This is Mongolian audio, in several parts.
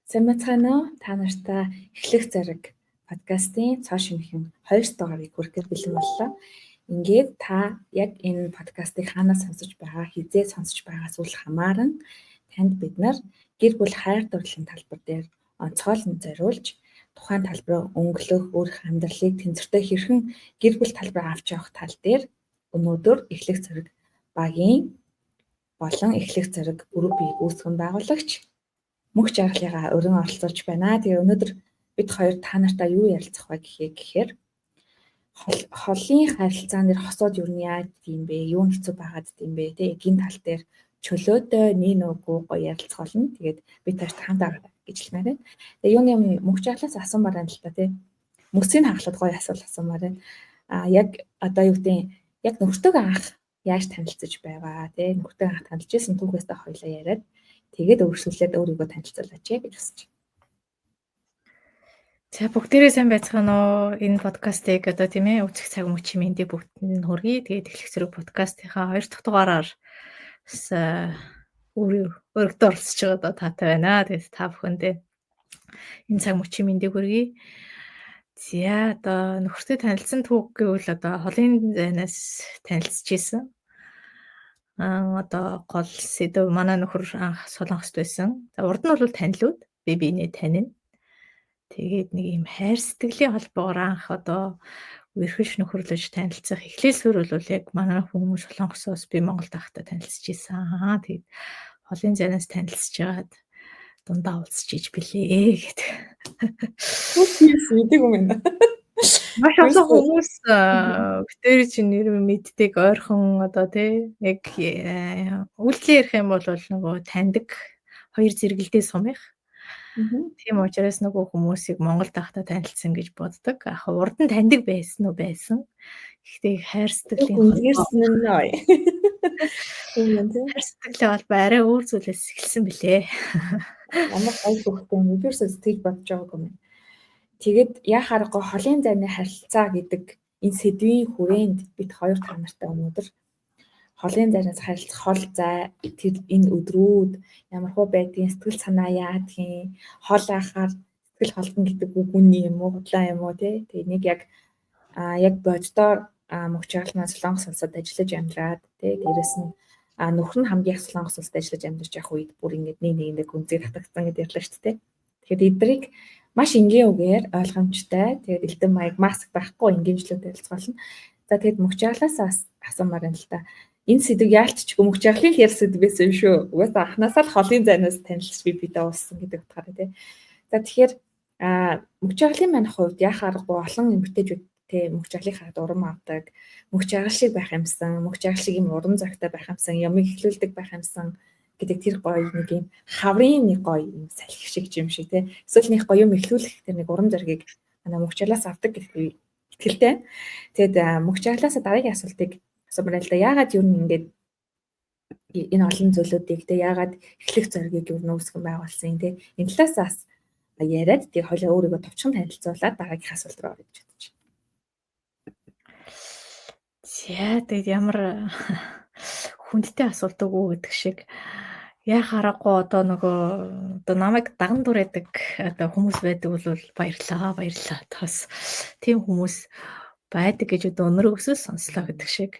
Сайн байцгаана уу? Та нартай Эхлэх зориг подкастын цоо шинэхэн 2 дугаарыг хүрэхээр бэлэн боллоо. Ингээд та яг энэ подкастыг хаанаас сонсож байгаа, хизээ сонсож байгаас үл хамааран танд бид нар гэр бүл хайр дурлалын талбар дээр онцгойлон зориулж тухайн талбараа өнгөлөх, өөрөх амьдралыг тэнцвэртэй хэрхэн гэр бүл талбараа авч явах тал дээр өнөөдөр Эхлэх зориг багийн болон Эхлэх зориг группийг үүсгэн байгуулагч Мөнх Жаргалыгаа өрн оролцуулж байна. Тэгээ өнөөдөр бид хоёр та нартай юу ярилцах вэ гэхээр холын харилцаан дээр хосууд юу нь яаж юм бэ? Юу нь хэцүү байгаад юм бэ? Тэ эгийн тал дээр чөлөөтэй нэг нүггүй гоё ярилцах болно. Тэгээд бид хоёрт хамт аваа гэж хэлмээр байна. Тэгээ юуны өмнө Мөнх Жаргалаас асуумаар байна л та тий. Мөсийг хаглаад гоё асуулт асуумаар байна. А яг одоо юу гэдэг яг нөхөртөөгөө анх яаж танилцаж байгаа тий, нөхөртөө анх танилцж исэн түүхээсээ хоёлаа яриад тэгээд өөрсөлээд өөрийгөө танилцуулаач гэж хүсэж байна. За, бүгдээрээ сайн байцгаана уу? Энэ подкастыг одоо тийм үзэх цаг мөчийн мэндийг бүгдэнд нь хүргэе. Тэгээд Эхлэх зэрэг подкастынхаа 2 дахь дугаараар бас өргөдөө оролцож байгаа одоо таатай байна. Тэгээд та бүхэндээ энэ цаг мөчийн мэндийг хүргэе. За, одоо нөхөртэй танилцсан түүх гэвэл одоо холын зайнаас танилцж исэн. Одоо гол сэдэв манай нөхөр анх Солонгост байсан. За, урд нь бол танилуд би биенээ танина. Тэгээд нэг юм хайр сэтгэлийн холбоогоор анх одоо үерхэж нөхөрлөж танилцах эхлэлсвэр бол яг манай хүмүүс Солонгосоос би Монголд байхдаа танилцж исэн. Тэгээд холын зайнаас танилцж байгаад дундаа уулзч иж билээ гэдэг. Хүүхээс мэдээгүй юм байна. Маш олон хүмүүс битээр чинь нэр мэддэг ойрхон одоо тий яг үйлдэл ярих юм бол нөгөө таньдаг хоёр зэрэгэлдээ сум их. Тийм учраас нөгөө хүмүүсийг Монголд байхдаа танилцсан гэж боддог. Яг урд нь таньдаг байсан уу байсан. Гэхдээ хайр сэтгэлийн гүнзгийрсэн нь нөө. Тийм. Хайр сэтгэлийн холбоо арай өөр зүйлээс эхэлсэн билээ. Ямар гоё хүүхдээ юм. Би ерөөсөө сэтгэж бодож байгаагүй юм. Тэгээд яа харахгүй холын зайны харилцаа гэдэг энэ сэдвийн хүрээнд бид хоёр та нартай өнөөдөр холын зайнаас харилцах хол зай тэр энэ өдрүүд ямар хуу байдгийг, сэтгэл санаа яадгийн, хол ахаар сэтгэл холдоно гэдэг үг үнэн юм уу, худлаа юм уу тий. Тэгээ нэг яг яг боддоор Мөнх Жаргал маань Солонгос улсад ажиллаж амьдраад тий, дээрэс нь нөхөр нь хамгийн их Солонгос улсад ажиллаж амьдарч явах үед бүр ингээд нэг нэгэндээ гүнзгий татагдсан гэдээ ярьлаа шүү дээ. Тэгэхээр эдрийг маш энгийн үгээр ойлгомжтой, тэгээд элдэн маяг маск байхгүй энгийнжлүүд ярилцах болно. За, тэгээд Мөнх Жаргалаас асуумаар байна л да. Энэ сэдв яалтчгүй Мөнх Жаргалын ярь сэдв байсан юм шүү. Угаасаа анханасаа л холын зайнаас танилцж би бидээ уулзсан гэдэг утгаараа тий. За, тэгэхээр Мөнх Жаргалын маань хувьд яах аргагүй олон эмэгтэйчүүд тий Мөнх Жаргалыг хараад урам авдаг, Мөнх Жаргал шиг байх юмсан, Мөнх Жаргал шиг юм урам зоригтой байх юмсан, ямыг эхлүүлдэг байх юмсан гэдэг тэр гоё нэг юм хаврын нэг гоё юм салхи шиг юм шиг тий. Эсвэл нэг гоё юм эхлүүлэх тэр нэг урам зоригийг манай Мөнх Жаргалаас авдаг гэдэг би итгэлтэй. Тэгээд Мөнх Жаргалаас дараагийн асуултыг асуумаар л да. Яагаад юу нь ингээд энэ олон зүйлүүдийг тий яагаад эхлэх зоригийг юу нь үүсгэн байгуулсан тий. Энэ талаас бас яриад тэг хоёлаа өөрийгөө товчхон танилцуулаад дараагийн асуулт руу орё гэж бодож байна. За, тэгээд ямар хүндтэй асуулт үгүй гэдэг шиг яах аргагүй одоо нөгөө одоо намайг даган дүрээдэг одоо хүмүүс байдаг бол баярлалаа, баярлалаа. Тас тийм хүмүүс байдаг гэж одоо өнөр өсөс сонслоо гэдэг шиг.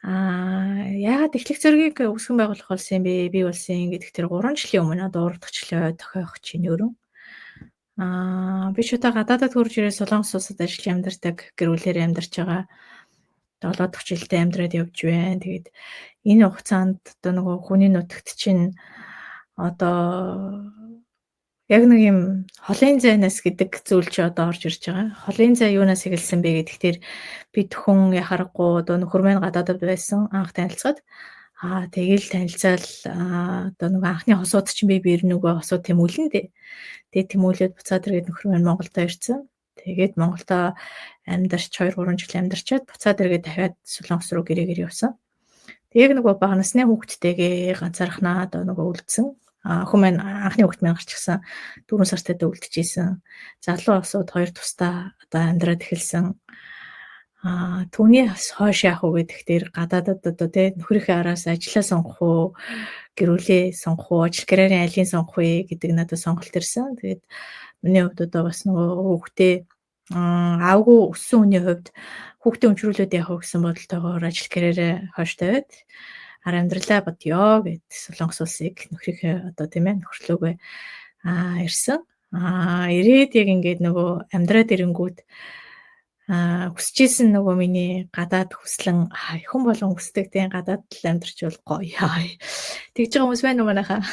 Яагаад Эхлэх зоригийг үүсгэн байгуулах болсон юм бэ? Би болсон гэдэг тэр 3 жилийн өмнө одоо урдчлаа тохиох чинь өрөн. Би ч удаа гадаадад хурж ирээ Солонгос улсад ажиллаж амьдардаг, гэр бүлээр амьдарч байгаа. 7 дахь жилдээ амьдраад явж байна. Тэгээд энэ хугацаанд одоо нөгөө хүний нутагт чинь одоо яг нэг юм холын зайнаас гэдэг зүйл чи одоо орж ирж байгаа. Холын зай юунаас эхэлсэн бэ гэдэгтэр би төхөн яхарахгүй одоо нөхөр маань гадаадад байсан анх танилцаад тэгэл танилцаал одоо нөгөө анхны хосууд чинь би бэр нөгөө хосууд тэмүүлэн дээ. Тэгээд тэмүүлээд буцаад ирээд нөхөр маань Монголдо ирсэн. Тэгээд Монголдо амьдарч 2-3 жил амьдарчаад буцаад ирээд дахиад Солонгос руу гэрээгээр явсан. Тэгээд нөгөө бага насны хүүхэдтэйгээ ганцаархнаа одоо нөгөө үлдсэн. Охин маань анхны хүүхэд маань гарчихсан 4 сартайдаа үлдчихсэн. Залуу осууд 2 тусдаа одоо амьдраад эхэлсэн. Түүний хойш яах вэ гэдэгтэр гадаадад одоо тий нөхрийнхээ араас ажиллаа сонгох уу Гэр бүлээ сонгох уу, ажил карьерийн айлын сонгох вэ гэдэг надад сонголт ирсэн. Тэгээд миний хувьд одоо бас нөгөө хүүхдээ аавгүй өссөн хүний хувьд хүүхдээ өмчрүүлээд явах уу гэсэн бодолтойгоор ажил карьерээ хойш тавиад амьдралаа бодъё гэд Солонгос улсыг нөхрийнхээ одоо тийм нөхөрлөөгөө ирсэн. Ирээд яг ингээд нөгөө амьдраад ирэнгүүт хүсэжсэн нөгөө миний гадаад хүслэн хүн болгон хүсдэг тийм гадаад л амьдарч бол гоё. Тэгж байгаа хүмүүс байна уу манайхаа?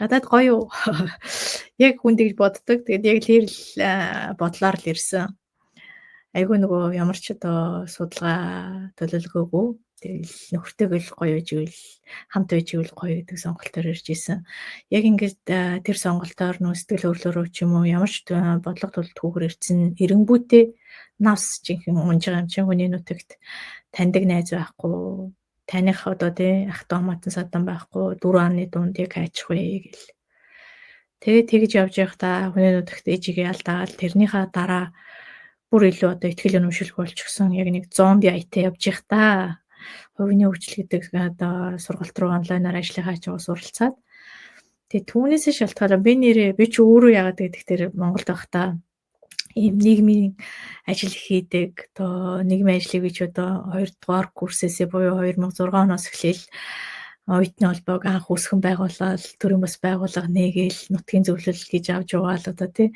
Гадаад гоё юу? Яг хүн тэгж боддог. Тэгээд яг тэр л бодлоор л ирсэн. Айгүй нөгөө ямар ч одоо судалгаа төлөвлөгөөгүй. Тэгэл нөхөртэйгөө л гоё байж ивэл хамт байж ивэл гоё гэдэг сонголтоор ирж исэн. Яг ингээд тэр сонголтоор нөө сэтгэл хөдлөлөөрөө ч юм уу ямар ч бодлого төлөвлөгөөр ирсэн эренгүүтээ навс жинхэнэ унж байгаа юм чинь хүний нутагт таньдаг найз байхгүй, таних одоо тий ах дүү хамаатан садан байхгүй, 4 аны дунд яг хайчих вэ гэл. Тэгээд тэгж явж байхдаа хүний нутагт ээжигээ алдаад тэрнийхээ дараа бүр илүү одоо итгэл үнэмшилгүй болчихсон. Яг нэг зомби аятай явж байхдаа хувийн хөгжил гэдэг одоо сургалт руу онлайнаар ажлынхаа ачаагаа суралцаад тэгээ түүнээсээ шалтгаалаа би нэрээ би ч өөрөө яагаад гэдэг тэр Монголд байхдаа ийм нийгмийн ажил хийдэг. Одоо нийгмийн ажлыг би ч одоо 2 дугаар курсээсээ буюу 2006 оноос эхлээл оюутны холбоог анх үүсгэн байгуулаад төрийн бас байгууллага нээгээл нутгийн зөвлөл гэж авч яваал одоо тий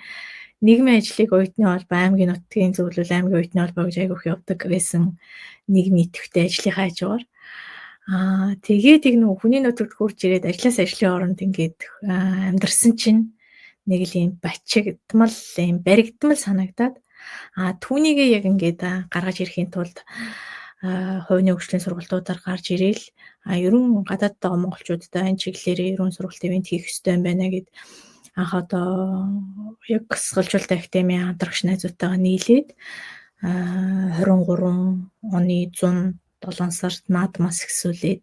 нийгмийн ажлыг оюутны холбоо, аймгийн нутгийн зөвлөл, аймгийн оюутны холбоо гэж айгүйх явдаг байсан нийгмийн идэвхтэй ажлынхаа хажуугаар. Тэгээд яг нөгөө хүний нутагт хурж ирээд ажлаас ажлын оронд ингээд амьдарсан чинь нэг л юм бачигдмал, юм баригдмал санагдаад түүнийгээ яг ингээд гаргаж ирэхийн тулд хувийн хөгжлийн сургалтуудаар гарч ирээл ер нь гадаад байгаа монголчуудтай энэ чиглэлээр ерөн сургалт ивент хийх ёстой юм байна гэд анх одоо яг Госголжуулалт академийн хамтрагч найзуудтайгаа нийлээд 23 оны 107 сард наадмаас эхлүүлээд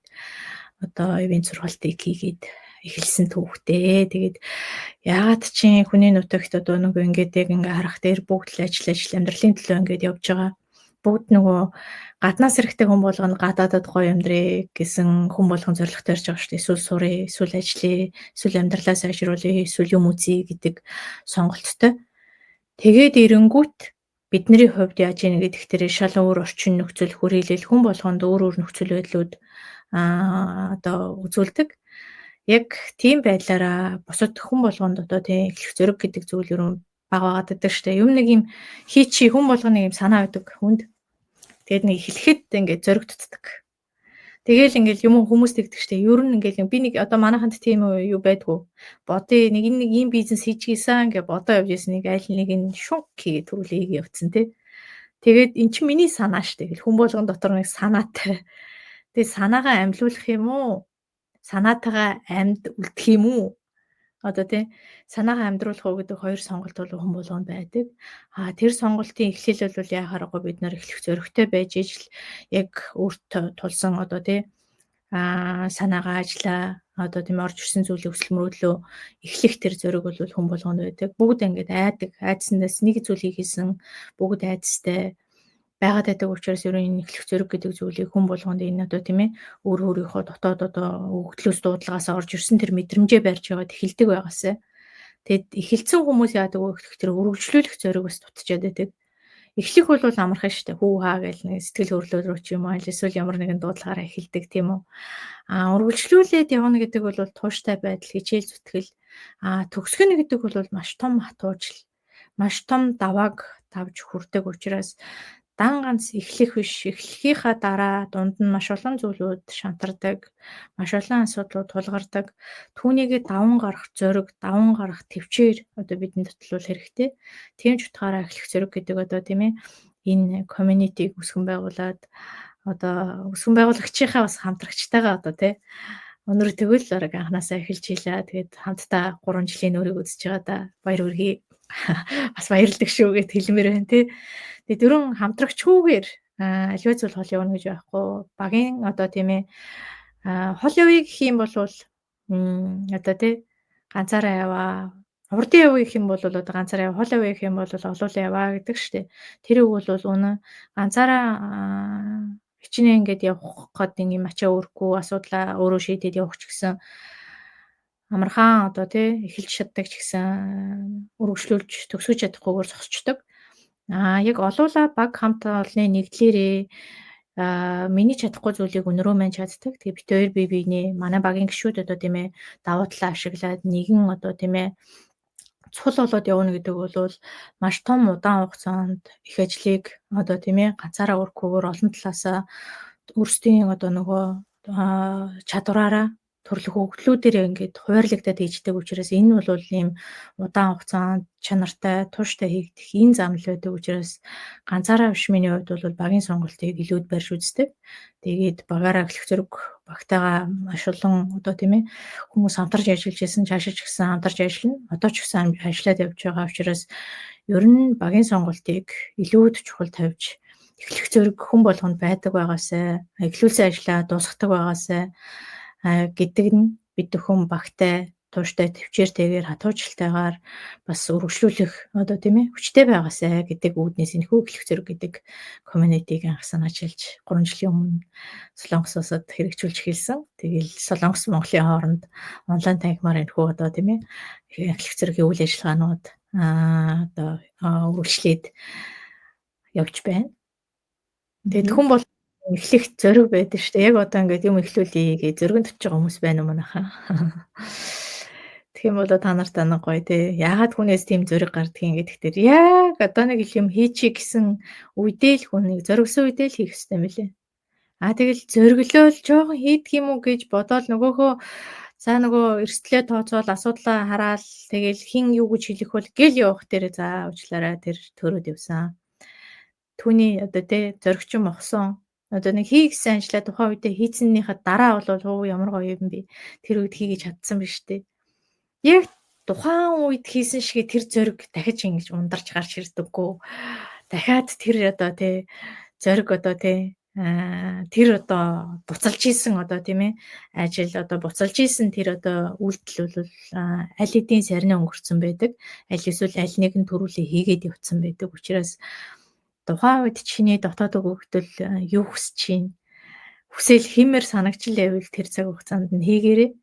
одоо ивент сургалтыг хийгээд эхэлсэн түүхтэй. Тэгээд яагаад чи хүний нутагт одоо нөгөө ингээд яг ингээ харах дээр бүгд л ажил амьдралын төлөө ингээд явж байгаа. Бүгд нөгөө гаднаас эрэхтэй хүн болгоно гадаадад гоё амьдрээ гэсэн хүн болгон зорилготой ирж байгаа шүү дээ. Эсвэл сурыг, эсвэл ажиллая, эсвэл амьдралаа сайжруулъя, эсвэл юм үзье гэдэг сонголттой. Тэгээд ирэнгүүт бидний хувьд яаж ийнэ гэдэг тэр шал өөр орчин нөхцөл хүрээлэл хүн болгонд өөр өөр нөхцөл байдлууд одоо үзүүлдэг. Яг тийм байдлаараа бусад хүн болгонд одоо тийм эхлэх зориг гэдэг зүйл ер нь бага байгаад байдаг шүү дээ. Юм нэг юм хийчи хүн болгоны юм санаа байдаг хүнд. Тэгээд нэг эхлэхэд ингээд зориг дутдаг. Тэгээл ингээд юм хүмүүс тэгдэг штэ. Ер нь ингээд би нэг одоо манайханд тийм юу байдгүй. Бодъё нэг энэ нэг ийм бизнес хийж гисэн гэж бодоо явж исэн нэг аль нэг нь шунк хийгээд төрүүлээ явцсан тий. Тэгээд эн чинь миний санаа штэ. Хүн болгон дотор нэг санаатай. Тэгээд санаагаа амьлуулах юм уу? Санаатайгаа амьд үлдэх юм уу? Одоо тий санаагаа амьдруулах уу гэдэг хоёр сонголт бол хүн болгонд байдаг. Тэр сонголтын эхлэл бол яа харахгүй бид нар эхлэх зоригтой байж ижил яг өөртөө тулсан одоо тий санаагаа ажиллаа одоо тийм орж ирсэн зүйлийг өсөл мөрөөдлөө эхлэх тэр зориг бол хүн болгонд байдаг. Бүгд ингээд айдаг. Айдсанаас нэг зүйлийг хийсэн бүгд айдастай байгаад байдаг учраас ер нь энэ эхлэх зориг гэдэг зүйлийг хүн болгонд энэ одоо тийм өөр өөрийнхөө дотоод одоо өгдлөөс дуудлагаас орж ирсэн тэр мэдрэмжээ барьж яваад эхэлдэг байгаасай. Тэгэд эхэлсэн хүмүүс яадаг вэ гэхээр тэр үргэлжлүүлэх зориг бас дутчаад байдаг. Эхлэх бол амархан шүү дээ. Хүү хаа гэл нэг сэтгэл хөдлөл рүү ч юм уу эсвэл ямар нэгэн дуудлагаараа эхэлдэг тийм үү. Үргэлжлүүлээд явна гэдэг бол тууштай байдал, хичээл зүтгэл. Төгсгөнө гэдэг бол маш том хатуужил, маш том давааг тавж хүрдэг учраас дан ганц эхлэх биш, эхлэхийнхаа дараа дунд нь маш олон зүйлүүд шантардаг, маш олон асуудлууд тулгардаг. Түүнийгээ даван гарах зориг, даван гарах төвчээр одоо бидэнд батлуул хэрэгтэй. Тийм ч утгаараа эхлэх зориг гэдэг одоо тийм энэ community-г үүсгэн байгуулад одоо үүсгэн байгуулагчийнхаа бас хамтрагчтайгаа одоо тий өнөр тэгвэл бараг анханасаа эхэлж хийлээ. Тэгээд хамтдаа 3 жилийн нүрийг үзэж байгаа да баяр хүргэе. Бас баярлдаг шүү гэд хэлмээр байна тий. Тэгээ дөрөв хамтрагчгүйгээр аливаа зүйл хол явна гэж байхгүй. Багийн одоо тийм хол явъя гэх юм бол одоо тий ганцаараа яваа. Урдын явъя гэх юм бол одоо ганцаараа яв, хол явъя гэх юм бол олуулаа яваа гэдэг штеп. Тэр үг бол үнэн. Ганцаараа Хичнээн ингээд явах гээд нэг юм ачаа өрөхгүй асуудлаа өөрөө шийдээд явах ч гэсэн амархан одоо тий эхэлж чаддаг ч гэсэн үргэлжлүүлж төгсгөж чадахгүйгээр зогсчдөг. Яг олуула баг хамт олонны нэгдлээрээ миний чадахгүй зүйлийг өнөрөө маань чаддаг. Тэгээ бит хоёр бие биенээ манай багийн гишүүд одоо тийм ээ давуу талаа ашиглаад нэгэн одоо тийм ээ цул болоод явна гэдэг бол маш том удаан хугацаанд их ажлыг одоо тийм ээ ганцаараа өрөхгүйгээр олон талаасаа өөрсдийн одоо нөгөө чадвараараа төрөлх өгдлүүдээр ингээд хуваарлагдаад хийждэг учраас энэ бол ийм удаан хугацаанд чанартай, тууштай хийгдэх энэ зам л байдаг учраас ганцаараа биш миний хувьд бол багийн сонголтыг илүүд барьж үздэг. Тэгээд багаараа эхлэх зэрэг багтайгаа маш олон одоо тийм ээ хүмүүс хамтарч ажиллаж исэн, цаашаа ч гэсэн хамтарч ажиллана. Одоо ч гэсэн ажиллаад явж байгаа учраас ер нь багийн сонголтыг илүүд чухал тавьж эхлэх зэрэг хүн болгонд байдаг байгаасай, эхлүүлсэн ажлаа дуусгадаг байгаасай гэдэг нь бид бүхэн багтай, тууштай, төвчээртэйгээр, хатуурчлалтайгаар бас үргэлжлүүлэх одоо тийм ээ хүчтэй байгаасай гэдэг үүднээс энэхүү эхлэх зэрэг гэдэг community-г анх санаачилж 3 жилийн өмнө Солонгос улсад хэрэгжүүлж эхэлсэн. Тэгэл Солонгос Монголын хооронд онлайн танхимаар энэхүү одоо тийм ээ эхлэх зэргийн үйл ажиллагаанууд одоо үргэлжлээд явж байна. Тэгэд хүн бол эхлэх зориг байдаг шүү дээ. Яг одоо ингээд юм эхлүүлье гэж зоригн татж байгаа хүмүүс байна уу манайхаа? Тэгэх юм бол та нарт нэг гоё те. Яагаад хүнээс тийм зориг гардгийг гэдэг тэр яг одоо нэг юм хийчихье гэсэн үедээ л хүнийг зоригсон үедээ л хийх ёстой юм билээ. Тэгэл зориглөөл жоохон хийдэг юм уу гэж бодоол нөгөөхөө за нөгөө эрсдлээ тооцоол асуудлаа хараал тэгэл хин юу гэж хэлэх бол гэл явах дээр за уучлаарай тэр төрөөд явсан. Түүний одоо те зоригчин мохсон. Одоо нэг хий гэсэн ажлаа тухайн үедээ хийцэнийхээ дараа бол хөө ямар гоё юм бэ. Тэр үед хийгэж чадсан биш үү? Яг тухайн үед хийсэн шиг тэр зориг дахиж ингэж ундарч гарч ирдэггүй. Дахиад тэр одоо тий зориг одоо тий тэр одоо буцалж исэн одоо тийм ээ ажил одоо буцалж исэн тэр одоо үйлдэл бол аль хэдийн сарны өнгөрцөн байдаг. Аль эсвэл аль нэгэн төрүүлээ хийгээд явцсан байдаг. Учраас тухайн үед чиний дотоод өгөгдөл юу хүсэж чинь хүсэл химээр санагчил байвал тэр цаг хугацаанд нь хийгээрэй.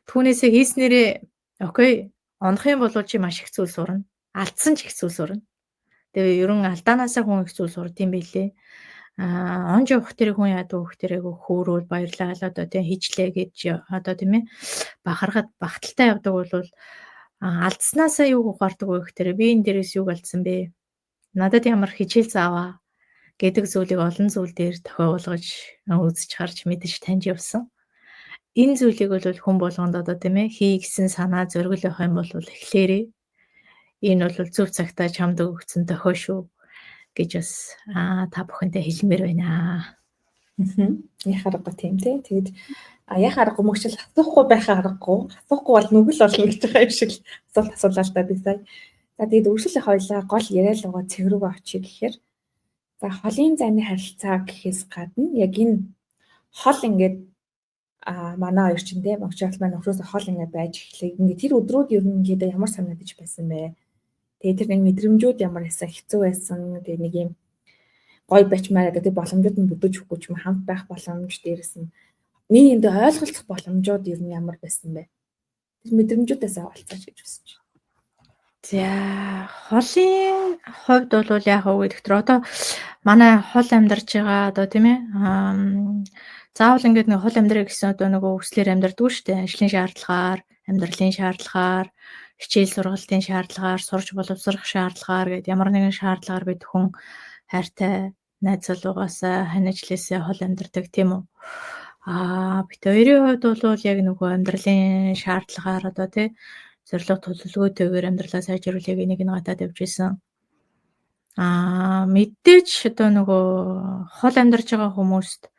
Түүнээсээ хийснээрээ окей онох юм бол чи маш их зүйл сурна. Алдсан ч их зүйл сурна. Тэгээ ерөн алдаанасаа хүн их зүйл сурд юм билээ. Онж явах тэр хүн яадаг вэ тэр айгу хөөрөөл баярлаа л одоо тийм хийчлээ гэж одоо тийм ээ бахархад багталтай явдаг бол алдснаасаа юу ухаардаг вэ гэхээр би энэ дээрээс юуг алдсан бэ? Надад ямар хичээл зааваа гэдэг зүйлийг олон зүйл дээр тохиолгож үзэж харж мэдэж таньж явсан. Энэ зүйлийг бол хүн болгонд одоо тийм ээ хий гэсэн санаа зоригл явах юм бол эхлээрээ энэ бол зөв цагтаа чамд өгөгдсөн тохио шүү гэж бас та бүхэнтэй хэлмээр байна. Яах аргагүй тийм тий. Тэгэд яах аргагүй мөгчл асуухгүй байхаа аргагүй. Асуухгүй бол нүгэл болно гэж байгаа юм шиг асуулт асуулаа л та би сая. За тэгээд үргэлжлэх хоёлаа гол яриа лугаа цэг рүүгээ очих гэхээр за холын зайны харилцаа гэхээс гадна яг энэ хол ингээд манай хоёр чинь тий Могчаал маань нөхрөөс хол ингээд байж эхлэв. Ингээд тэр өдрүүд ер нь ингээд ямар санагдаж байсан бэ? Тэгээд тэр нэг мэдрэмжүүд ямар байсан, хэцүү байсан. Тэгээд нэг юм гой бачмаар гэдэг тэр боломжууд нь бүдэж өгөхгүй ч юм хамт байх боломж дээрэс нь нэг юмдээ ойлголцох боломжууд ер нь ямар байсан бэ? Тэр мэдрэмжүүдээс авалцаач гэж хүсэж байна. За холын хувьд бол яг уу гэдэг тэр одоо манай хол амьдарч байгаа одоо тийм ээ заавал ингээд нэг хол амьдрах гэсэн одоо нөгөө хүслээр амьдардгүй шүү дээ. Ажлын шаардлагаар, амьдралын шаардлагаар, хичээл сургалтын шаардлагаар, сурч боловсрох шаардлагаар гээд ямар нэгэн шаардлагаар бид хүн хайртай найз залуугаасаа хань ажлаасаа хол амьдардаг тийм үү. Бид хоёрын хувьд бол яг нөгөө амьдралын шаардлагаар одоо тий зорилго төлөвлөгөөтэйгээр амьдралаа сайжруулахыг энийг нь гадаад явж исэн. Мэдээж одоо нөгөө хол амьдарч байгаа хүмүүст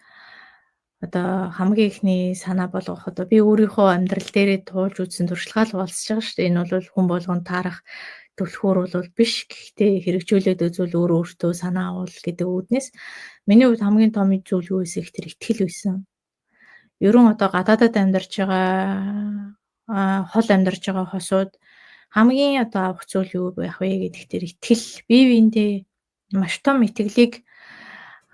одоо хамгийн ихний санаа болгох одоо би өөрийнхөө амьдрал дээрээ туулж үзсэн туршлагаа л хуваалцаж байгаа шүү дээ. Энэ бол хүн болгонд таарах түлхүүр бол биш. Гэхдээ хэрэгжүүлээд үзвэл өөрөө өөртөө санаа авал гэдэг үүднээс миний хувьд хамгийн том зүйл юу байсан их тэр итгэл байсан. Ерөн одоо гадаадад амьдарч байгаа хол амьдарч байгаа хосууд хамгийн одоо авах зүйл юу байх вэ гэдэг тэр итгэл бие биендээ маш том итгэлийг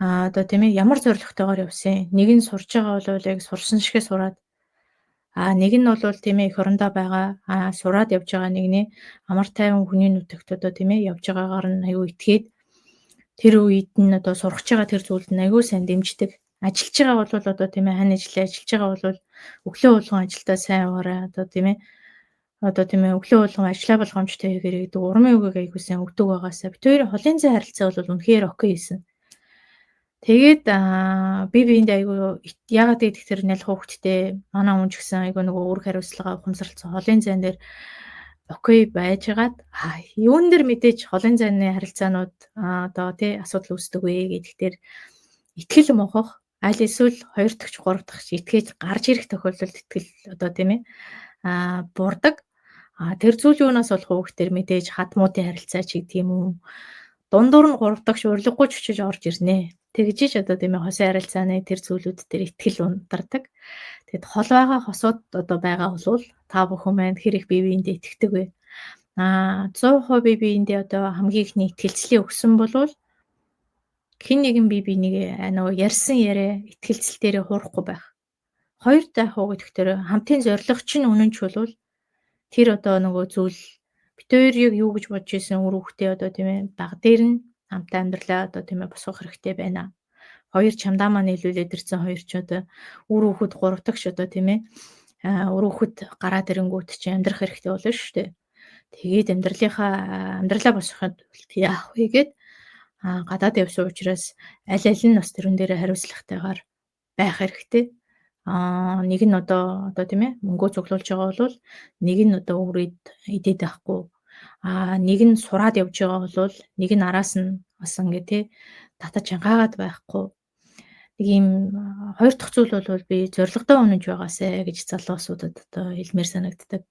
Одоо тийм ээ, ямар зорилготойгоор явсан. Нэг нь сурж байгаа бол яг сурсан шигэ сураад, нэг нь бол тийм ээ, эх орондоо байгаа, сураад явж байгаа нэгний амар тайван хүний нутагт одоо тийм ээ, явж байгаагаар нь аюу итгээд тэр үед нь одоо сурах байгаа тэр зүйлд нь аюу сайн дэмждэг. Ажиллаж байгаа бол одоо тийм ээ, хань ажиллаа ажиллаж байгаа бол өглөө болгон ажилдаа сайн яваарай, одоо тийм ээ, одоо тийм ээ, өглөө болгон ажиллаа болгоомжтой хийгээрэй гэдэг урмын үгийг аягүй сайн өгдөг байгаасаа. Бид хоёрын холын зай харилцаа бол үнэхээр окей хийсэн. Тэгээд би биэндээ айгүй яагаад гэдэг тэр нялх хүүхэдтэй манай хүн ч гэсэн айгүй нөгөө үүрэг хариуцлага ухамсарлцсан холын зайн дээр окей байжгаад юун дээр мэдээж холын зайны харилцаанууд одоо тий асуудал үүсдэг вэ гэдэг дээр итгэл мохох, аль эсвэл 2 дахь 3 дахь итгэж гарч ирэх тохиолдолд итгэл одоо тийм ээ бурдаг. Тэр зүйл юунаас болох вэ гэхээр мэдээж хад муудын харилцаа ч гэдэг юм уу. Дундуур нь 3 дахь урилгагүй ч очиж орж ирнэ. Тэгжиж одоо тийм ээ, хосын харилцааны тэр зүйлүүд дээр итгэл ундардаг. Тэгэд хол байгаа хосууд одоо байгаа бол та бүхэн маань хэр их бие биендээ итгэдэг вэ? 100% бие биендээ одоо хамгийн ихний итгэлцлийг өгсөн болвол хэн нэгэн бие биенийг нөгөө ярьсан яриа итгэлцэл дээрээ хуурахгүй байх. Хоёр дахь уу гэдэгтэр хамтын зорилго чинь үнэн ч болвол тэр одоо нөгөө зүйл бит хоёр яг юу гэж бодож исэн үр хөвгтөө одоо тийм ээ, баг дээр нь хамтаа амьдралаа одоо тийм ээ босгох хэрэгтэй байна. Хоёр чамдаа маань нийлүүлээд ирсэн хоёр ч одоо үр хөвгөд гурав дахь одоо тийм ээ, үр хөвгөд гараад ирэнгүүт чи амьдрах хэрэгтэй болно шүү дээ. Тэгээд амьдралаа босгоход яах вэ гээд гадаад явсан учраас аль аль нь бас тэрэн дээр хариуцлагатайгаар байх хэрэгтэй. Нэг нь одоо тийм ээ, мөнгөө цуглуулж байгаа бол нэг нь одоо үрээд идээд байхгүй. Нэг нь сураад явж байгаа бол нэг нь араас нь бас ингээ тий татаж чангаагаад байхгүй. Нэг юм хоёр дахь зүйл бол би зорилгодоо үнэнч байгаасай гэж залуусуудад одоо хэлмээр санагддаг.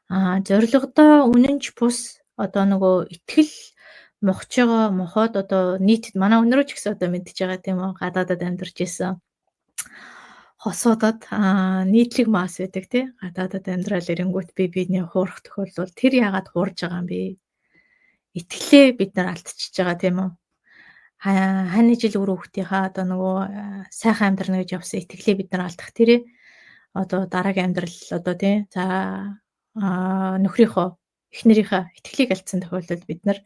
Зорилгодоо үнэнч бус одоо нөгөө итгэл мохож байгаа мохоод одоо нийт манай өнөрөө ч гэсэн одоо мэдж байгаа тийм үү, гадаадад амьдарч исэн хосуудад нийтлэг мас байдаг тий, гадаадад амьдрал ирэнгүүт би биений хуурах тохиолдол тэр яагаад хуурж байгаа юм бэ? Итгэлээ бид нар алдчихж байгаа тийм үү? Хань жил үр хүүхдийнхаа одоо нөгөө сайхан амьдрна гэж явсан итгэлээ бид нар алдах тэрээ одоо дараагийн амьдрал одоо тий за нөхрийнхөө эхнэрийнхээ итгэлийг алдсан тохиолдолд бид нар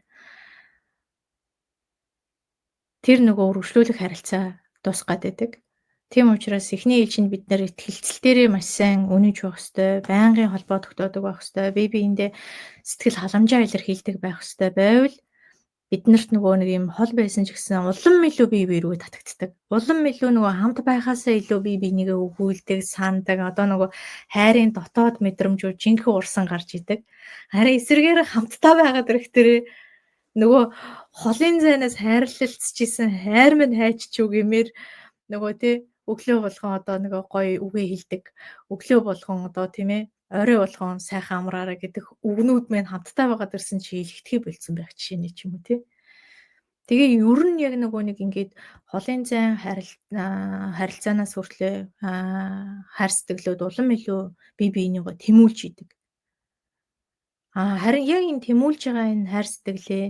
тэр нөгөө үргэлжлүүлэх харилцаа дуусах гээд байдаг. Тийм учраас эхний ээлжинд бид нэр итгэлцэл дээрээ маш сайн үнэнч байх ёстой, байнгын холбоо тогтоодог байх ёстой, бие биендээ сэтгэл халамжаа илэрхийлдэг байх ёстой байвал биднэрт нөгөө нэг юм хол байсан ч гэсэн улам илүү бие бие рүү татагддаг. Улам илүү нөгөө хамт байхаасаа илүү бие бинийгээ өгүүлдэг, сандаг. Одоо нөгөө хайрын дотоод мэдрэмжүүд жинхэнэ урсан гарч идэг. Харин эсрэгээр хамтдаа байгаад ирэхтэрээ нөгөө холын зайнаас хайрлалцчихсэн хайр минь хайччих үү гэмээр нөгөө тий өглөө болгон одоо нөгөө гоё үгээ хэлдэг. Өглөө болгон одоо тийм ээ орой болгон сайхан амраарай гэдэг үгнүүд мэн хамтдаа байгаад ирсэн чи илгэдэхий болцсон байх жишээ нь ч юм уу тий. Тэгээ ер нь яг нөгөө нэг ингээд холын зайн харилцаанаас хүртлээ хайр сэтгэлүүд улам илүү бие биенийгөө тэмүүлж идэг. Харин яг энэ тэмүүлж байгаа энэ хайр сэтгэлээ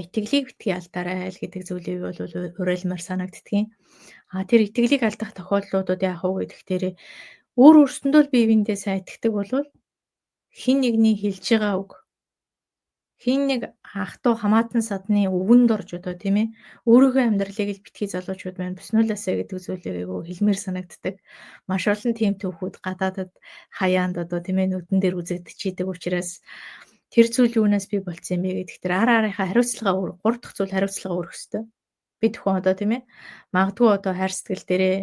итгэлийг битгий алдаарай л гэдэг зүйлийг бол уриалмаар санагддгийн. Тэр итгэлийг алдах тохиолдлуудад яах вэ гэхээр өөр өөрсөндөө л бие биендээ сайн итгэдэг болвол хин нэгний хэлж байгаа үг, хин нэг ах トゥ хамаатан садны үгэнд орж одоо тийм ээ өөрийнхөө амьдралыг л битгий залуучууд маань бүснүүлээсэ гэдэг зүйлийг айгүй хэлмээр санагддаг. Маш олон тийм түүхүүд гадаадад хаяанд одоо тийм ээ нүдэн дээр үзэгдчихийдэг учраас тэр зүйл юунаас бий болцсон юм бэ гэдэг тэр ар арынхаа хариуцлага өөр, гурав дахь зүйл хариуцлага өөрөх ёстой. Бид хүн одоо тийм ээ магадгүй одоо хайр сэтгэл дээрээ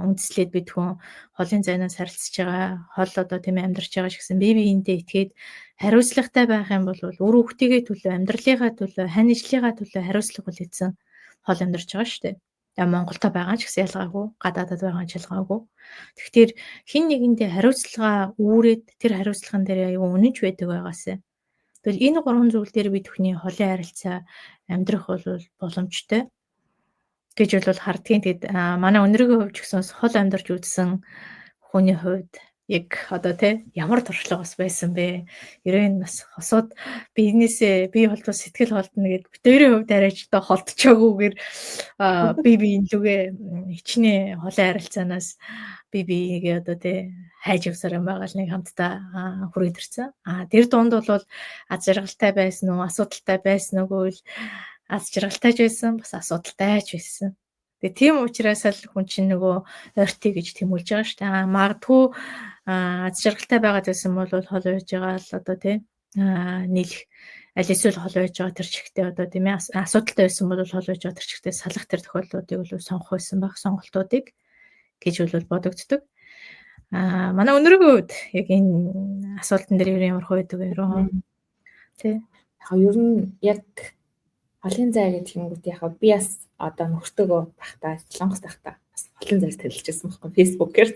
үндэслээд бид хүн холын зайнаас харилцаж байгаа, хол одоо тийм ээ амьдарч байгаа ч гэсэн бие биендээ итгээд хариуцлагатай байх юм бол үр хүүхдийнхээ төлөө, амьдралынхаа төлөө, хань ижлийнхаа төлөө хариуцлага хүлээсэн хол амьдарч байгаа шүү дээ. Монголд байгаа ч гэсэн ялгаагүй, гадаадад байгаа ч ялгаагүй. Тэгэхээр хин нэгэндээ хариуцлага үүрээд тэр хариуцлаган дээр аюу үнэнч байдаг байгаасай. Тэгвэл энэ гурван зүйл дээр бид бүхний холын харилцаа амьдрах бол боломжтой гэж бол хардгийн. Тэгэд манай өнөрийн хувьд ч гэсэн хол амьдарч үзсэн хүний хувьд Яг одоо тий ямар туршлага бас байсан бэ? Ерөн бас хосууд биенээсээ бие холдвол сэтгэл холдно гэд битэрийн хувьд арайч одоо холдчихоогүйгээр би биен лүгээ хичнээн холын харилцаанаас би биегээ одоо тий хайж явсаар юм байгаа л нэг хамтдаа хүрээд ирсэн. А тэр дунд бол аз жаргалтай байсан уу, асуудалтай байсан уу гэвэл аз жаргалтай ч байсан, бас асуудалтай ч байсан. Тэгээ тийм учраас л хүн чинь нөгөө ойртыг гэж тэмүүлж байгаа шүү дээ. Аа магадгүй аз жаргалтай байгаад байсан бол хол байж байгаа л одоо тий нийлэх аль эсвэл хол байж байгаа тэр чигтээ одоо тийм ээ асуудалтай байсан бол хол байж байгаа тэр чигтээ салах тэр тохиолдлуудыг бол сонгох байсан байх сонголтуудыг гэж бол бодогддог. Аа манай өнөргийн хувьд яг энэ асуултан дээр ямар хувь байдаг вэ? Тий. Яг ер нь яг холын зай гэх юмгууд яг би бас одоо нөхөртөөгөө байхдаа Солонгос байхдаа бас холын зайр танилцчихсан байхгүй Facebook-ээр.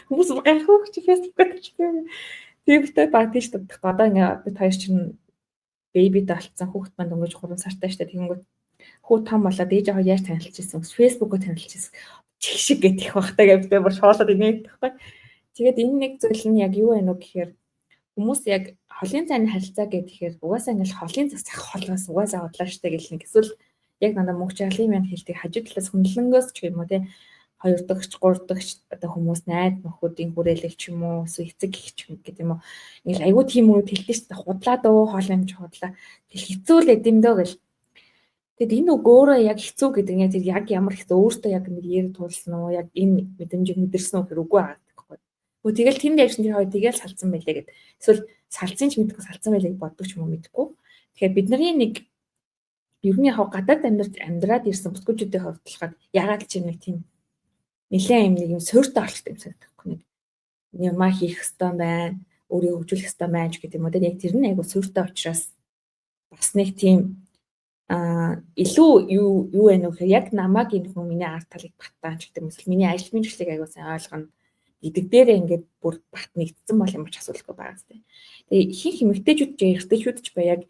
Хүмүүс гайхах чи Facebook-ээр танилцсан. Тэгээ битээ баг тийш дутах. Одоо ингээ бид хоёр чинь бэбитэй болцсон, хүүхэд маань дөнгөж 3 сартай штэ. Тэгэнгүүт хүү том болоод ээж аваа яаж танилцчихсан вэ? Facebook-оор танилцчихсан. Чих шиг гэх их бахтай гэж битээ бүр шоолоод инээ гэхгүй. Тэгээд энэ нэг зүйл нь яг юу вэ нү гэхээр хүмүүс яг холын зайны харилцаа гэхээр угаасаа ингээл холын зас зах холоос угаасаа удлаа штэ гэл нэг эсвэл яг надад мөнгө чаглын маань хэлдэг хажуу талаас хүндлэнгөөс ч юм уу те хоёр дахьч гурав дахьч одоо хүмүүс найз нөхөдийн хүрээлэл ч юм уу эсвэл эцэг гэх ч юм гэдэг юм уу ингээл айгүй тийм үү хэлдэг штэ худлаа дөө хоол амж худлаа тэгэл хэцүү л эдэмдөө гэл. Тэгэд энэ үг өөрөө яг хэцүү гэдэг нь тэр яг ямар хэцүү өөртөө яг нэг ярь туулсан уу яг энэ мэдрэмжийг мэдэрсэн үү гэхэр үгүй байгаа байхгүй. Гөө тэгэл тэнд явсан тэр хоёр тэгэл салцсан байлээ гэд. Эсвэл салцсан ч мэдэхгүй салцсан байлээ гэж боддог ч юм уу мэдэхгүй. Тэгэхээр бидний нэг ер нь яг гадаад амьдарч амьдраад ирсэн бүсгүүчүүдийн хувьд болохоор ягаад ч юм нэг тийм нэлээд юм нэг юм суурьтай олчтой юм санагдахгүй нэг юмаа хийх ёстой байна, өөрийгөө хөгжүүлэх ёстой байна ч гэдэг юм уу. Яг тэр нь айгу суурьтай учраас бас нэг тийм илүү юу юу вэ гэхээр яг намайг энэ хүн миний арт талыг баттаа ч гэдэг юм эсвэл миний ажил мэргэжлийг айгу сайн ойлгоно гэдэг дээрээ ингээд бүр бат нэгдсэн бол ямар ч асуудалгүй байгаа зү. Тэгээ ихэнх эмэгтэйчүүд ч эрэгтэйчүүд ч бай яг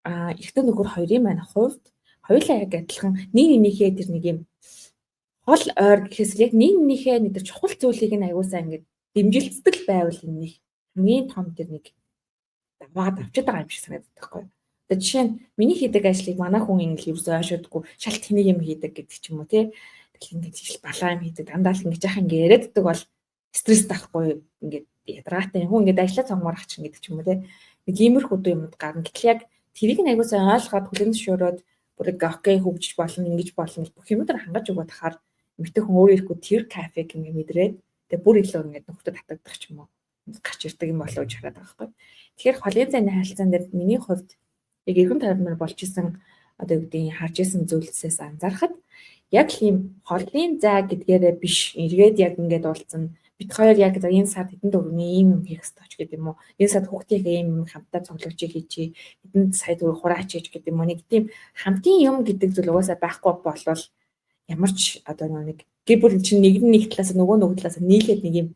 эрэгтэй нөхөр хоёрын маань хувьд хоёулаа яг адилхан нэг нэгнийхээ тэр нэг юм хол ойр гэхээс яг нэг нэгнийхээ нэг тэр чухал зүйлийг нь аягүй сайн ингээд дэмжилцдэг байвал энэ нэг хамгийн том тэр нэг даваад авчид байгаа юм шиг санагддаг байхгүй. Одоо жишээ нь миний хийдэг ажлыг манай хүн ингээл ерөөсөө ойшоодгүй шал тэнийг юм хийдэг гэдэг ч юм уу тий. Тэгэл ингээд ижил балаа юм хийдэг дандаа л ингээд жаахан ингээд яриаддаг бол стресс таахгүй ингээд ядаргаатай хүн ингээд ажиллаа цонгоор ач гэдэг ч юм уу тий. Нэг иймэрхүү юмуд гарна. Гэтэл яг тэрийг нь аягүй сайн ойлгоод хүлээн зөвшөөрөөд бүр окей хөгжиж болно ингэж болно гэж бүх юмудаар хангаж өгöd тахаар эмэгтэй хүн өөрөө ирэхгүй тэр кафег ингээд мэдрээд тэгээ бүр илүү ингээд нөхдөд татагдах ч юм уу гарч ирдэг юм болов уу гэж хараад байгаа байхгүй. Тэгэхээр холын зайны харилцаан дээр миний хувьд яг эргэн тойрноор болж исэн одоо юу гэдгийг харж исэн зүйлсээс анзаархад яг л ийм холын зай гэдгээрээ биш эргээд яг ингээд уулзсан бит хоёр яг за энэ сард хэдэн төгрөгийн ийм юм хийх ёстой ч гэдэг юм уу. Энэ сард хүүхдийнхээ ийм юм хамтдаа цуглуулж хийчихье. Хэдэн сая төгрөг хураач хийж гэдэг юм уу. Нэг тийм хамтын юм гэдэг зүйл угаасаа байхгүй болвол ямар ч одоо нэг гэр бүл чинь нэг нь нэг талаас нөгөө нөгөө талаас нийлээд нэг юм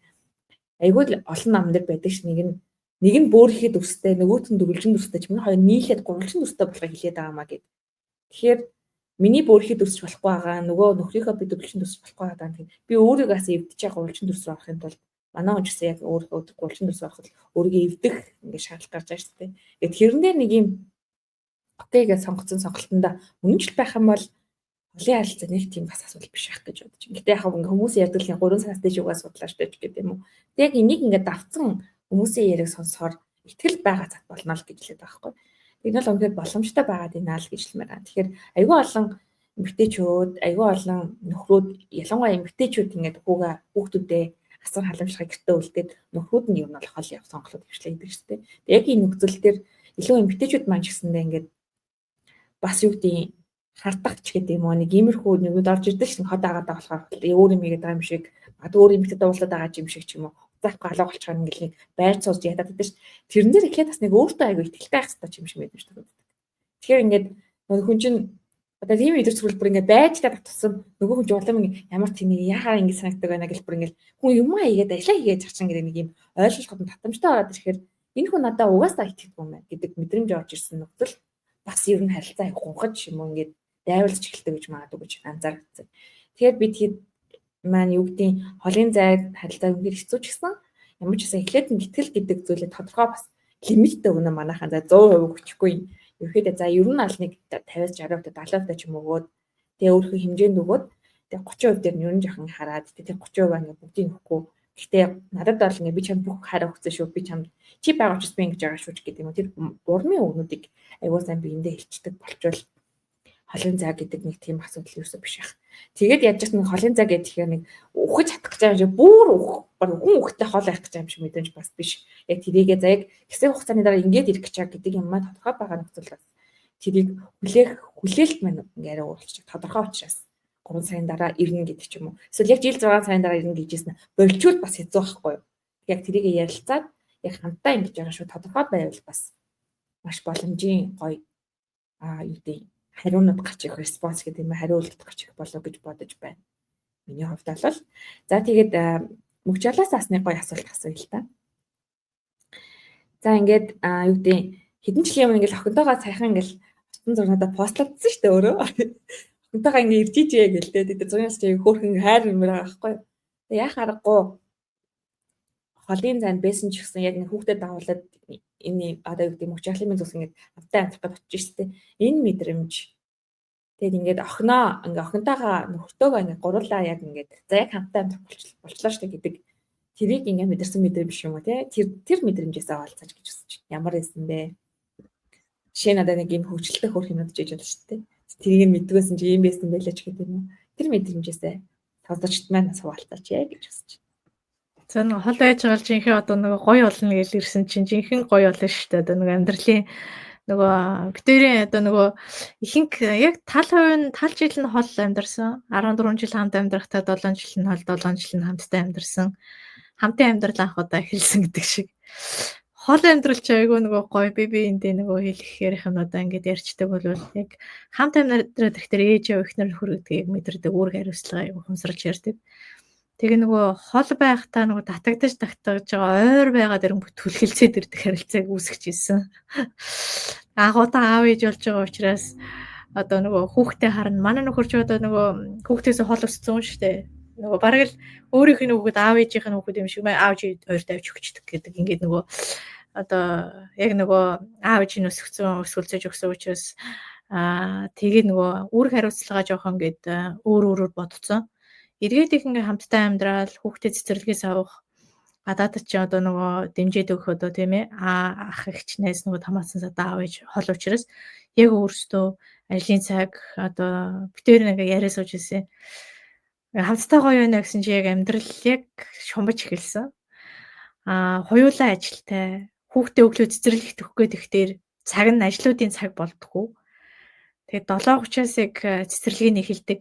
айгүй л олон нам дээр байдаг ш нэг нь бөөрөхэд өстэй нөгөөт нь дөрвөлжин дүрстэй ч юм хоёр нийлээд гурвалжин дүрстэй болохыг хэлээд байгаа маа гэд. Тэгэхээр миний бөөрөхэд өсч болохгүй байгаа нөгөө нөхрийнхөө би дөрвөлжин дүрсч болохгүй байгаа юм. Би өөрийгөө бас эвдэж байгаа гурвалжин дүрс рүү орохын тулд манай хүн ч гэсэн яг өөрийнхөө гурвалжин дүрс рүү ороход өөрийгөө эвдэх ингээд шаардлага гарч байгаа шүү дээ. Тэгээд тэрэн дээр нэг юм окей гэж сонгоцсон сонголтондоо үнэнчл байх юм бол холын харилцаа нэг тийм бас асуудал биш байх гэж бодож байна. Гэтэ яг ингээ хүмүүс ярьдаг л 3 сараас дээш угаас судлаа шүү дээ гэдэг юм уу. Тэг яг энийг ингээ давцсан хүмүүсийн яриаг сонсохоор итгэл байгаа цат болно л гэж хэлээд байгаа байхгүй. Тэр нь бол үнэхээр боломжтой байгаад байна л гэж хэлмээр байна. Тэгэхээр айгүй олон эмэгтэйчүүд, айгүй олон нөхрүүд, ялангуяа эмэгтэйчүүд ингээд хүүгээ хүүхдүүдээ асар халамжлахыг гэртээ үлдээд нөхрүүд нь ер нь бол хол явах сонголтууд хвшлээ гэдэг шүү дээ. Тэг яг энэ нөхцөл дээр илүү эмэгтэйчүүд маань ч гэсэндээ ингээд бас юу гэдгийг хардах ч гэдэг юм уу нэг иймэрхүү нэгүүд орж ирдэг шин хот агаад болохоор өөр юм хийгээд байгаа юм шиг магадгүй өөр эмэгтэйтэй уулзаад байгаа юм шиг ч юм уу заахгүй алга болчихоор ингээл нэг байр цууж ядаад байдаг ш. Тэрэн дээр эхлээд бас нэг өөртөө айгүй ихтэй байх хэрэгтэй юм шиг мэдрэмж төрдөг. Тэгэхээр ингээд нөгөө хүн чинь одоо тийм өдөр зүрхэл бүр ингээд байж та татсан нөгөө хүн жуулам ингээд ямар тэнийг яхаа ингээд санагдаг байна гэл бүр ингээд хүн юм аа хийгээд ажиллаа хийгээд чачин гэдэг нэг юм ойлголтод татамжтай ороод ирэхээр энэ хүн надаа угаасаа итгэдэг юм байна гэдэг мэдрэмж орж ирсэн нөхцөл бас ер нь харилцаа их гунхаж юм уу ингээд дайвалж эхэлдэг гэж магадгүй гэж анзаарчихсан. Тэгэхээр бид хэд маань юу гэдгийг холын зайд харилцаа үнэхээр хэцүү ч гэсэн Ямар ч гэсэн эхлээд нь итгэл гэдэг зүйлээ тодорхой бас лимиттэй өгнө манайхан. За 100% өгчихгүй. Ерөөхдөө за ер нь аль нэг 50-аас 60%, 70% ч юм өгөөд тэгээ өөрийнхөө хэмжээнд өгөөд тэгээ 30% дээр нь ер нь жоохон хараад тэгээ 30% ингээ бүгдийг өгөхгүй. Гэхдээ надад бол ингээ би чамд бүх хариу өгсөн шүү. Би чамд чи байгаа учраас би ингэж байгаа шүү гэдэг юм. Тэр урмын өгнүүдийг аягүй сайн биендээ хэлчихдэг болчвол холын зай гэдэг нэг тийм асуудал ерөөсөө биш байх. Тэгээд яаж ч нэг холын зай гэхээр нэг үхэж чадах гэж байгаа юм шиг бүр үх баг хүн үхтэй хол байх гэж байгаа юм шиг мэдрэмж бас биш. Яг тэрийгээ за яг хэсэг хугацааны дараа ингээд ирэх гэж байгаа гэдэг юм маань тодорхой байгаа нөхцөл бас тэрийг хүлээх хүлээлт маань ингээ арай өөрчлөж тодорхой учраас 3 сарын дараа ирнэ гэдэг ч юм уу. Эсвэл яг жил 6 сарын дараа ирнэ гэжсэн болчвол бас хэцүү байхгүй юу? Яг тэрийг ярилцаад яг хамтдаа ингэж байгаа шүү тодорхой байвал бас маш боломжийн гоё юу гэдэг хариунууд гарч ирэх response гэдэг юм хариулт гарч ирэх болов гэж бодож байна. Миний хувьд бол за тэгээд мөгжлаас бас нэг гоё асуулт асууя л та. За ингээд юу гэдэг хэдэн жилийн өмнө ингээд охинтойгоо саяхан ингээд утсан зурнуудаа постлагдсан шүү дээ өөрөө. Охинтойгоо ингээд ирж ижээ гэлтэй. Тэгээд зургийн чи хөөрхөн хайр юмэр байгаа байхгүй. Тэгээд яах аргагүй холын зайд байсан ч гэсэн яг нэг хүүхдэд дагуулад энэ одоо юу гэдэг мөчөлийн зүс ингээд хамтаа амьдрах гэж очиж штэ. Энэ мэдрэмж тэгээд ингээд охиноо ингээд охинтойгоо нөхөртөөгөө ингээд гурлаа яг ингээд за яг хамтаа амьдрах болчлоо штэ гэдэг тэрийг ингээд мэдэрсэн мэдрэмж юм уу те тэр мэдрэмжээсээ олцооч гэж хүсэж ямар байсан бэ? Жишээ нь надад нэг юм хөгжилтэй хөрх юмнууд жиж байна штэ. Тэрийг нь мэддгүйсэн чи юм байсан байлаа ч гэдэг юм уу. Тэр мэдрэмжээсээ сонсогчд маань бас хуваалцаач яа гэж хүсэж. За нэг хол байж байгаа л жинхэнэ одоо нөгөө гоё болно гэж ирсэн чинь жинхэнэ гоё болно шүү дээ. Одоо нөгөө амьдралын нөгөө битэрийн одоо нөгөө ихэнх яг тал хувь нь тал жил нь хол амьдарсан. 14 жил хамт амьдрахтаа 7 жил нь хол 7 жил нь хамтдаа амьдарсан. Хамтын амьдрал анх удаа эхэлсэн гэдэг шиг. Хол амьдрал чи айгүй нөгөө гоё би биэндээ нөгөө хэлэх ярих юмудаа ингээд ярьчдаг бол яг хамт амьдраад ирэхдээ ээж аав эхнэр нөхөр гэдгийг мэдэрдэг, үүрэг хариуцлага айгүй хумсралж ярьдаг. Тэгээ нөгөө хол байхдаа нөгөө татагдаж тагтаж байгаа ойр байгаа дэр түлхэлцээд ирдэг харилцааг үүсгэж ирсэн. Анх удаа аав ээж болж байгаа учраас одоо нөгөө хүүхдээ харна. Манай нөхөр ч одоо нөгөө хүүхдээс хол өссөн шүү дээ. Нөгөө бараг л өөрийнх нь хүүхэд аав ээжийнх нь хүүхэд юм шиг аав ээж хоёр тавьж өгчдөг гэдэг. Ингээд нөгөө одоо яг нөгөө аав ээж нь өсгцэн өсгөлцөж өгсөн учраас тэгээд нөгөө үүрэг хариуцлага жоохон ингээд өөр өөрөөр бодцсон. Эргээд их ингээ хамтдаа амьдрал хүүхдэд цэцэрлэгээс авах гадаадд чи одоо нөгөө дэмжиж өгөх одоо тийм ээ ах эгчнээс нөгөө тамаасан садаа аав ээж хол учраас яг өөрсдөө ажлын цаг одоо битээр нэг яриа сууж ирсэн. Хамтдаа гоё байна гэсэн чи яг амьдрал яг шумбаж эхэлсэн. Хоёулаа ажилтай хүүхдээ өглөө цэцэрлэгт өгөх гээд ихтер цаг нь ажлуудын цаг болдгоо. Тэгээд 7:30-аас яг цэцэрлэгийг эхэлдэг.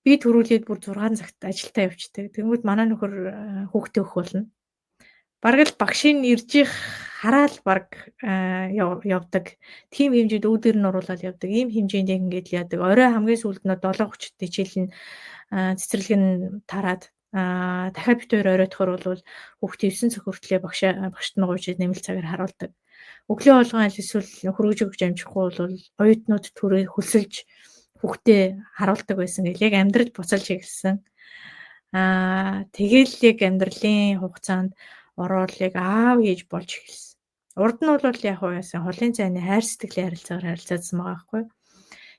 Би төрүүлээд бүр 6 цагт ажилдаа явчихдаг. Тэнгүүд манай нөхөр хүүхдээ өгөх болно. Бараг л багшийн ирж их хараал бараг явдаг. Тийм хэмжээнд үүдэр нь оруулаад явдаг. Ийм хэмжээнд яг ингээд л яадаг. Орой хамгийн сүүлд нь 7:30-д хичээл нь цэцэрлэг нь тараад дахиад бит хоёр оройтохор бол хүүхдээ 9 цаг хүртлээр багшд нь гуйж нэмэлт цагаар харуулдаг. Өглөө болгон аль эсвэл хөргөж өгч амжихгүй бол оюутнууд түрээ хөлсөлж хүүхдээ харуулдаг байсан гэл яг амьдрал буцалж эхэлсэн. Тэгэл яг амьдралын хугацаанд ороод яг аав ээж болж эхэлсэн. Урд нь бол яг яасан холын зайны хайр сэтгэлийн харилцаагаар харилцаадсан байгаа байхгүй.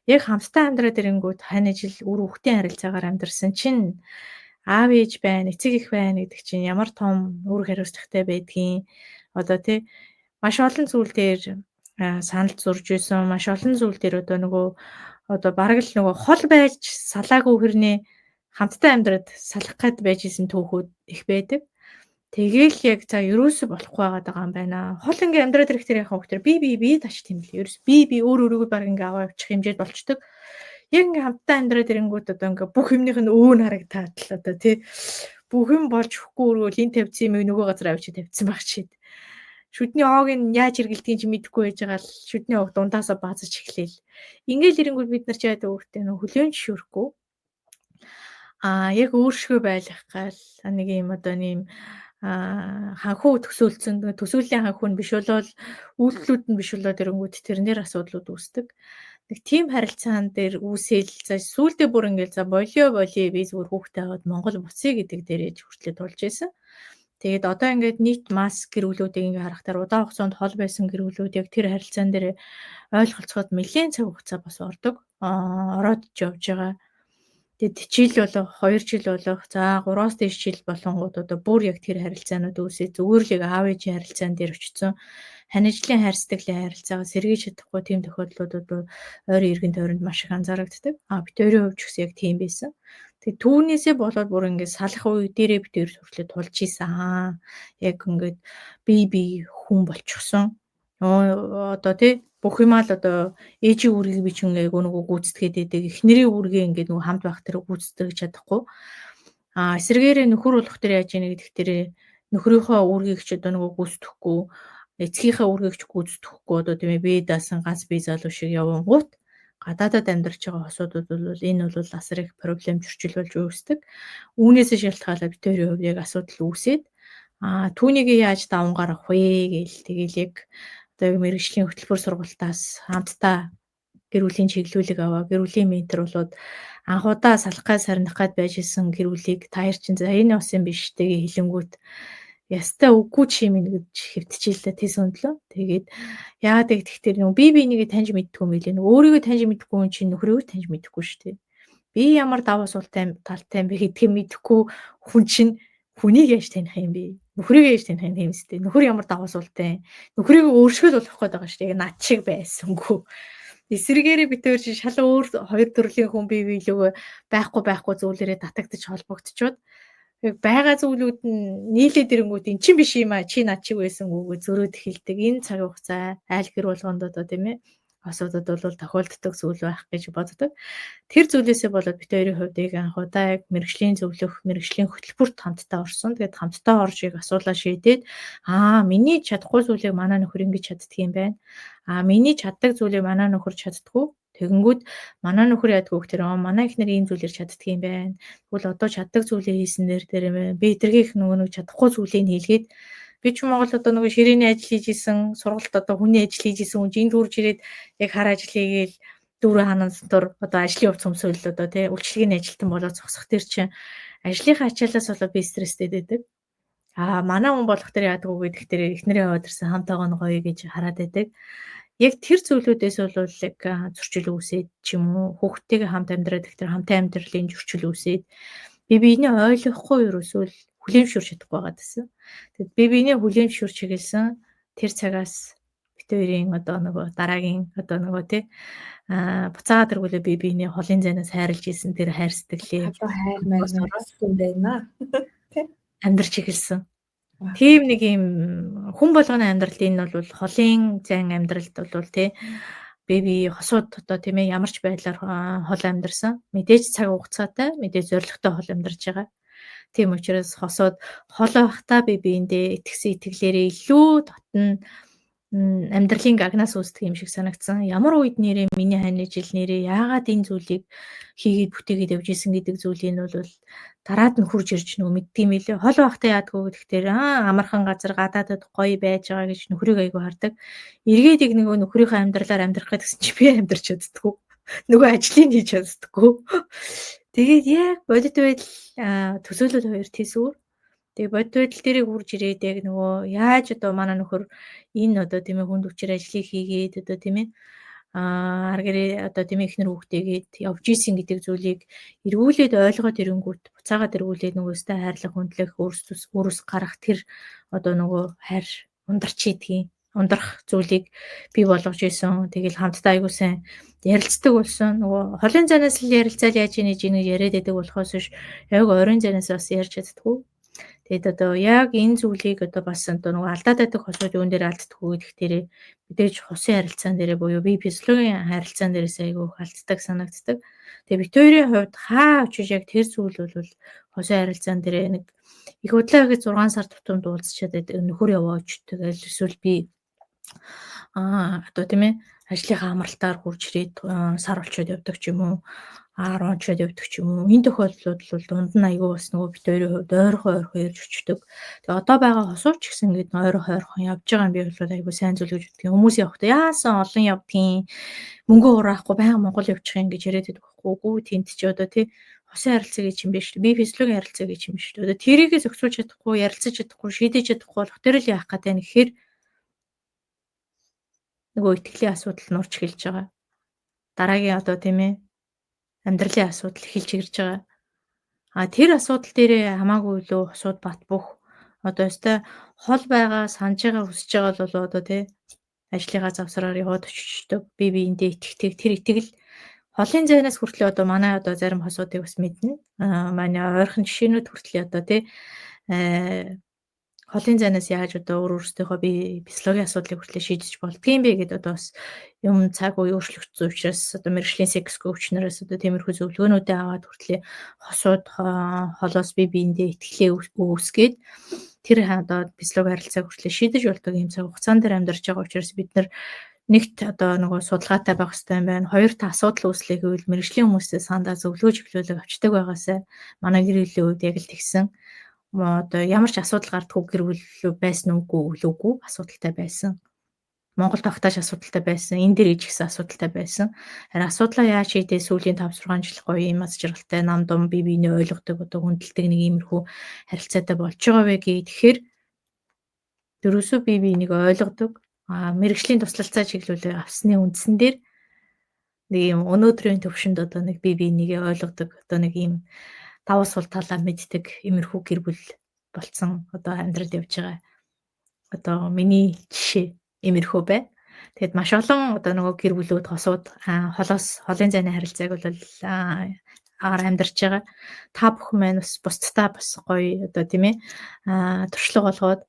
Яг хамтдаа амьдраад ирэнгүүт хань ижил үр хүүхдийн харилцаагаар амьдарсан чинь аав ээж байна, эцэг эх байна гэдэг чинь ямар том үүрэг хариуцлагатай байдгийг одоо тий маш олон зүйл дээр санал зурж исэн, маш олон зүйл дээр одоо нөгөө одоо бараг л нөгөө хол байж салаагүй хэрнээ хамтдаа амьдраад салах гээд байж исэн түүхүүд их байдаг. Тэгээл яг за ерөөсө болохгүй байгаа юм байна. Хол ингээ амьдраад ирэх тэр яхаа хөхтөр би тач тийм л. Ерөөс би өөр өөрийгөө бараг ингээ аваа явчих хэмжээд болчдөг. Яг ингээ хамтдаа амьдраад ирэнгүүт одоо ингээ бүх юмных нь өвөн харагтаад л одоо тий бүх юм болж өгөхгүй өргөөл энэ тавьсан юм нөгөө газар авчиж тавьсан байх чид. Шүдний оог нь яаж хэргэлдгийг чи мэдэхгүй байж байгаа л шүдний оог дундаасаа баазаж эхлээл. Ингээл ирэнгүүт бид нар ч яадаг хүүхдээ нөх хүлээн зөвшөөрөхгүй. Яг өөршгөө байлгах гал нэг юм одоо нэм ханхуу төсөөлцөн төсөөлийн ханхуу нь биш болол үйлдэлүүд нь биш болоод ирэнгүүт тэрнэр асуудлууд үүсдэг. Нэг тийм харилцаан дээр үүсэл за сүүлдээ бүр ингээл за болио би зүгээр хүүхдээ аваад Монгол буцъя гэдэг дээр ээж хүртлээ тулж байсан. Тэгээд одоо ингээд нийт масс гэр бүлүүдийг ингээд харахаар удаан хугацаанд хол байсан гэр бүлүүд яг тэр харилцаан дээр ойлголцоход нэлээд цаг хугацаа бас ордог. Ороод ч явж байгаа. Тэгээд жил болох, 2 жил болох, за 3-аас дээш жил болонгууд одоо бүр яг тэр харилцаанууд үүсээ зүгээр л яг аав ээжийн харилцаан дээр очсон ханижлын хайр сэтгэлийн харилцаагаа сэргийж чадахгүй тийм тохиолдлууд одоо ойрын эргэн тойронд маш их анзаарагддаг. Бид хоёрын хувьд ч гэсэн яг тийм байсан. Тэгээд түүнээсээ болоод бүр ингээд салах үе дээрээ бид хоёр хүртлээ тулж исэн. Яг ингээд бие хүн болчихсон. Одоо тий бүх юмаа л одоо ээжийн үүргийг би ч ингээ айгу нөгөө гүйцэтгээд байдаг. Эхнэрийн үүргээ ингээд нөгөө хамт байх тэр гүйцэтгэж чадахгүй. Эсрэгээрээ нөхөр болох тэр яаж ийнэ гэдэг тэр нөхрийнхөө үүргийг ч одоо нөгөө гүйцэтгэхгүй, эцгийнхээ үүргийг ч гүйцэтгэхгүй одоо тийм ээ бие даасан ганц бие залуу шиг явангуут гадаадад амьдарч байгаа хосуудад бол энэ бол асар их проблем зөрчил болж үүсдэг. Үүнээсээ шалтгаалаад бид хоёрын хувьд яг асуудал үүсээд түүнийг яаж даван гаргах вэ гээл тэгэл яг одоо яг мэргэжлийн хөтөлбөр сургалтаас хамтдаа гэр бүлийн чиглүүлэг аваа гэр бүлийн ментор болоод анх удаа салах гад сарних гад байж исэн гэр бүлийг та хоёр чинь за энэ бас юм биш тэгээ хэлэнгүүт ястай үгүй чи юм гэж хэвтчихээ л тийс өндлөө. Тэгээд яагаад гэхээр нөгөө би бинийгээ таньж мэддэггүй юм билээ. Нөгөө өөрийгөө таньж мэддэггүй хүн чинь нөхрийгөө таньж мэддэггүй шүү дээ. Би ямар давуу суултай талтай юм бэ гэдгийг мэдэхгүй хүн чинь хүнийг яаж таних юм бэ? Нөхрийг яаж таних юм бэ? Нөхөр ямар давуу суултай. Нөхрийг өөршгөл болох гээд байгаа шүү дээ. Яг над шиг байсангүй. Эсрэгээрээ бид хоёр чинь шал өөр хоёр төрлийн хүн бие биелүүгээ байхгүй зүйлээрээ татагдчих холбогдчиход яг байгаа зүйлүүд нь нийлээд ирэнгүүт эн чин биш юм а чи над чиг байсан гүгээ зөрөөд эхэлдэг. Энэ цаг хугацаа айл гэр болгонд одоо тийм ээ асуудад бол тохиолддог зүйл байх гэж боддог. Тэр зүйлээсээ болоод бид хоёрын хувьд яг анх удаа яг мэргэжлийн зөвлөх, мэргэжлийн хөтөлбөрт хамтдаа орсон. Тэгээд хамтдаа орж яг асуулаа шийдээд миний чадахгүй зүйлийг манай нөхөр ингэж чаддаг юм байна. Миний чаддаг зүйлийг манай нөхөр чаддаггүй. Тэгэнгүүт манай нөхөр яадгүй гэхээр манай эхнэр ийм зүйлээр чаддаг юм байна. Тэгвэл одоо чаддаг зүйлээ хийснээр дээр юм байна. Би эдэргийх нөгөө нэг чадахгүй зүйлийг хийлгээд би ч Монгол одоо нөгөө ширээний ажил хийж исэн, сургалт одоо хүний ажил хийж исэн хүн энд хурж ирээд яг хар ажил хийгээл дүүрэн ханан дотор одоо ажлын явц өмсөөл одоо тий үйлчилгээний ажилтан болоод зогсох тэр чинь ажлынхаа ачаалаас болоод би стресстэй байдаг. Манай хүн болох тэр яадгүй гэдэг тэр эхнэрээ яваад ирсэн хамт байгаа нь гоё гэж хараад байдаг. Яг тэр зүйлүүдээс бол яг зөрчил үүсээд ч юм уу хүүхдтэйгээ хамт амьдраад их тэр хамтын амьдралын зөрчил үүсээд би биенээ ойлгохгүй ерөөсөө л хүлээн зөвшөөрч чадахгүй байгаа гэсэн. Тэгэд би биенээ хүлээн зөвшөөрч эхэлсэн тэр цагаас бид хоёрын одоо нөгөө дараагийн одоо нөгөө тий буцаагаад тэргүүлээ би биенээ холын зайнаас хайрлаж исэн тэр хайр сэтгэлээ хайр маяг байна. Тий амьдарч эхэлсэн. Тийм нэг юм хүн болгоны амьдралд энэ бол холын зайн амьдралд бол тий би хосууд одоо тийм ээ ямар ч байдлаар хол амьдарсан. Мэдээж цаг хугацаатай, мэдээж зорилготой хол амьдарч байгаа. Тийм учраас хосууд хол байхдаа би биендээ итгэсэн итгэлээрээ илүү дотно амьдралын гагнаас үүсдэг юм шиг санагдсан. Ямар үед нэрээ миний хань жил нэрээ яагаад энэ зүйлийг хийгээд бүтээгээд явж исэн гэдэг зүйлийг нь бол дараад нь хурж ирж нөгөө мэддэг юм билээ. Хол байхдаа яадгүй гэдэгтэр амархан газар гадаадад гоё байж байгаа гэж нөхрийг айгу хардаг. Эргээд яг нөгөө нөхрийнхөө амьдралаар амьдрах гэдгсэн чи би амьдрч чаддаггүй. Нөгөө ажлыг хийж чаддаггүй. Тэгээд яг бодит байдал төсөөлөл хоёр тийсүр. Тэгээ бодит байдал дээрээ хурж ирээд яг нөгөө яаж одоо манай нөхөр энэ одоо тийм ээ хүнд хүчээр ажлыг хийгээд одоо тийм ээ ар гэрээ одоо тийм ээ эхнэр хүүхдээгээд явж исэн гэдэг зүйлийг эргүүлээд ойлгоод ирэнгүүт буцаагаад эргүүлээд нөгөөсөө хайрлах хүндлэх өөрөөс гарах тэр одоо нөгөө хайр ундарч идэгин ундрах зүйлийг бий болгож исэн. Тэгэл хамтдаа айгуу сайн ярилцдаг болсон. Нөгөө холын занаас л ярилцаал яаж ийнэ гэж яриад байдаг болохоос биш яг оройн занаас бас ярьж чаддаггүй. Тэгэд одоо яг энэ зүйлийг одоо бас одоо нөгөө алдаад байдаг хосууд юун дээр алддаггүй гэдэг дээрээ мэдээж хосын харилцаан дээрээ буюу бие физиологийн харилцаан дээрээс айгүй их алддаг санагддаг. Тэгээ бид хоёрын хувьд хаа очиж яг тэр зүйл бол хосын харилцаан дээрээ нэг их удлаа гэж 6 сар тутамд уулзчаад байдаг. Нөхөр яваач тэгэл эсвэл би одоо тийм ээ ажлынхаа амралтаар хурж ирээд сар болчоод явдаг ч юм уу 10 очоод явдаг ч юм уу. Энэ тохиолдлууд бол дунд нь айгүй бас нөгөө бид хоёрын хувьд ойрхон ярьж өчтдөг. Тэгээ одоо байгаа хосууч гэсэн ингээд ойрхон явж байгаа юм би бол айгүй сайн зүйл гэж боддог. Хүмүүс явахдаа яасан олон явдгийн мөнгө хураахгүй байнга Монгол явчих юм гэж яриад байдаг байхгүй. Үгүй тэнд чи одоо тий Хосын харилцаа гэж юм биш үү? Бие физиологийн харилцаа гэж юм биш үү? Одоо тэрийгээ зохицуулж чадахгүй, ярилцаж чадахгүй, шийдэж чадахгүй болох тэр л яах гэдэг юм гэхээр нөгөө итгэлийн асуудал нурж эхэлж байгаа. Дараагийн одоо тийм ээ амьдралын асуудал эхэлж ирж байгаа. А тэр асуудал дээрээ хамаагүй илүү хосууд бат бөх одоо өстой хол байгаа, санаж байгаа, хүсэж байгаа бол одоо тий ажлынхаа завсраар яваад очичдөг. Би биендээ итгэдэг. Тэр итгэл холын зайнаас хүртлээ одоо манай одоо зарим хосуудыг бас мэднэ. Аа манай ойрхон жишээнүүд хүртлээ одоо тий холын зайнаас яаж одоо өөр өөрсдийнхөө бие физиологийн асуудлыг хүртлээ шийдэж болдгийм бэ гэдээ одоо бас юм цаг үе өөрчлөгдсөн учраас одоо мэргэжлийн секс коуч нараас одоо тиймэрхүү зөвлөгөөнүүдээ аваад хүртлээ хосууд холоос бие биендээ итгэлээ үүсгээд тэр одоо физиологийн харилцааг хүртлээ шийдэж болдог юм цаг хугацаан дээр амьдарч байгаа учраас бид нар нэгт одоо нөгөө судалгаатай байх хэрэгтэй юм байна. Хоёрт асуудал үүслээ гэвэл мэргэжлийн хүмүүсээ сандаа зөвлөгөө чиглүүлэг авчдаг байгаасай. Манай гэр бүлийн хувьд яг л тэгсэн. Одоо ямар ч асуудал гардаггүй гэр бүл байсан уугүй үлээгүй асуудалтай байсан. Монголд багтааж асуудалтай байсан. Энэ дээр иж гисэн асуудалтай байсан. Харин асуудлаа яаж шийдээ сүүлийн 5 6 жил гоё юм аз жаргалтай нам дум бие биенээ ойлгодог одоо хүндэлдэг нэг иймэрхүү харилцаатай болж байгаа вэ гэхээр дөрөөсөө бие биенийг ойлгодог. А мэрэгжлийн туслалцаа чиглүүлээ авсны үндсэн дээр нэг юм өнөөдрийн төвшөнд одоо нэг бие биенийгээ ойлгодог одоо нэг ийм давуу сул талаа мэддэг иймэрхүү гэр бүл болцсон одоо амьдрал явж байгаа. Одоо миний жишээ иймэрхүү бай. Тэгэд маш олон одоо нөгөө гэр бүлүүд хосууд холоос холын зайны харилцааг бол агаар амьдарч байгаа. Та бүхэн маань бас бусдаа бас гоё одоо тийм ээ туршлага болгоод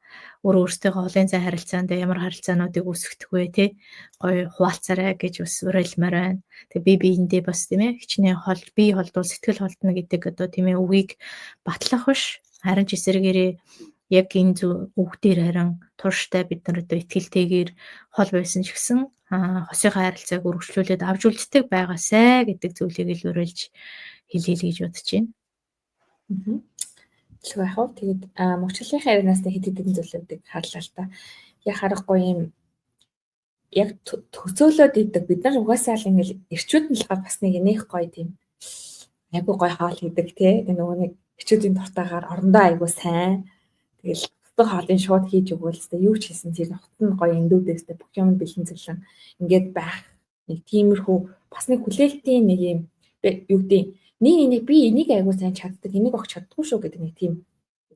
өөр өөрсдийнхөө холын зай харилцаанд ямар харилцаануудыг үүсгэх вэ тий гоё хуваалцаарай гэж бас уриалмаар байна. Тэгээ би биендээ бас тийм ээ хичнээн хол бие холдвол сэтгэл холдно гэдэг одоо тийм ээ үгийг батлах биш харин ч эсэргээрээ яг энэ зүг үг дээр харин тууштай бид нар одоо итгэлтэйгээр хол байсан ч гэсэн хосынхоо харилцааг өргөжлүүлээд авч үлддэг байгаасай гэдэг зүйлийг л уриалж хэлье гэж бодож байна. Илүү яах вэ? Тэгээд мөчлөлийн ярианаас хэд хэдэн зүйлүүдийг харлаа л та. Яг харахгүй юм яг төсөөлөд идэг. Бид нар угаасаа л ингээл эрчүүд нь болохоор бас нэг нэх гоё тийм айгуу гоё хоол хийдэг тий. Тэгээ нөгөө нэг эрчүүдийн дуртайгаар орондоо айгуу сайн. Тэгэл бусдын хоолыг шууд хийж өгвөл хэвээ юу ч хийсэн тэр нухацсан нь гоё эндүүдээстэй бүх юм бэлэн зэлэн ингээд байх нэг тиймэрхүү бас нэг хүлээлтийн нэг юм юу гэдэг нэг энийг би энийг айгуу сайн чаддаг энийг огч чаддгүй шүү гэдэг нэг тийм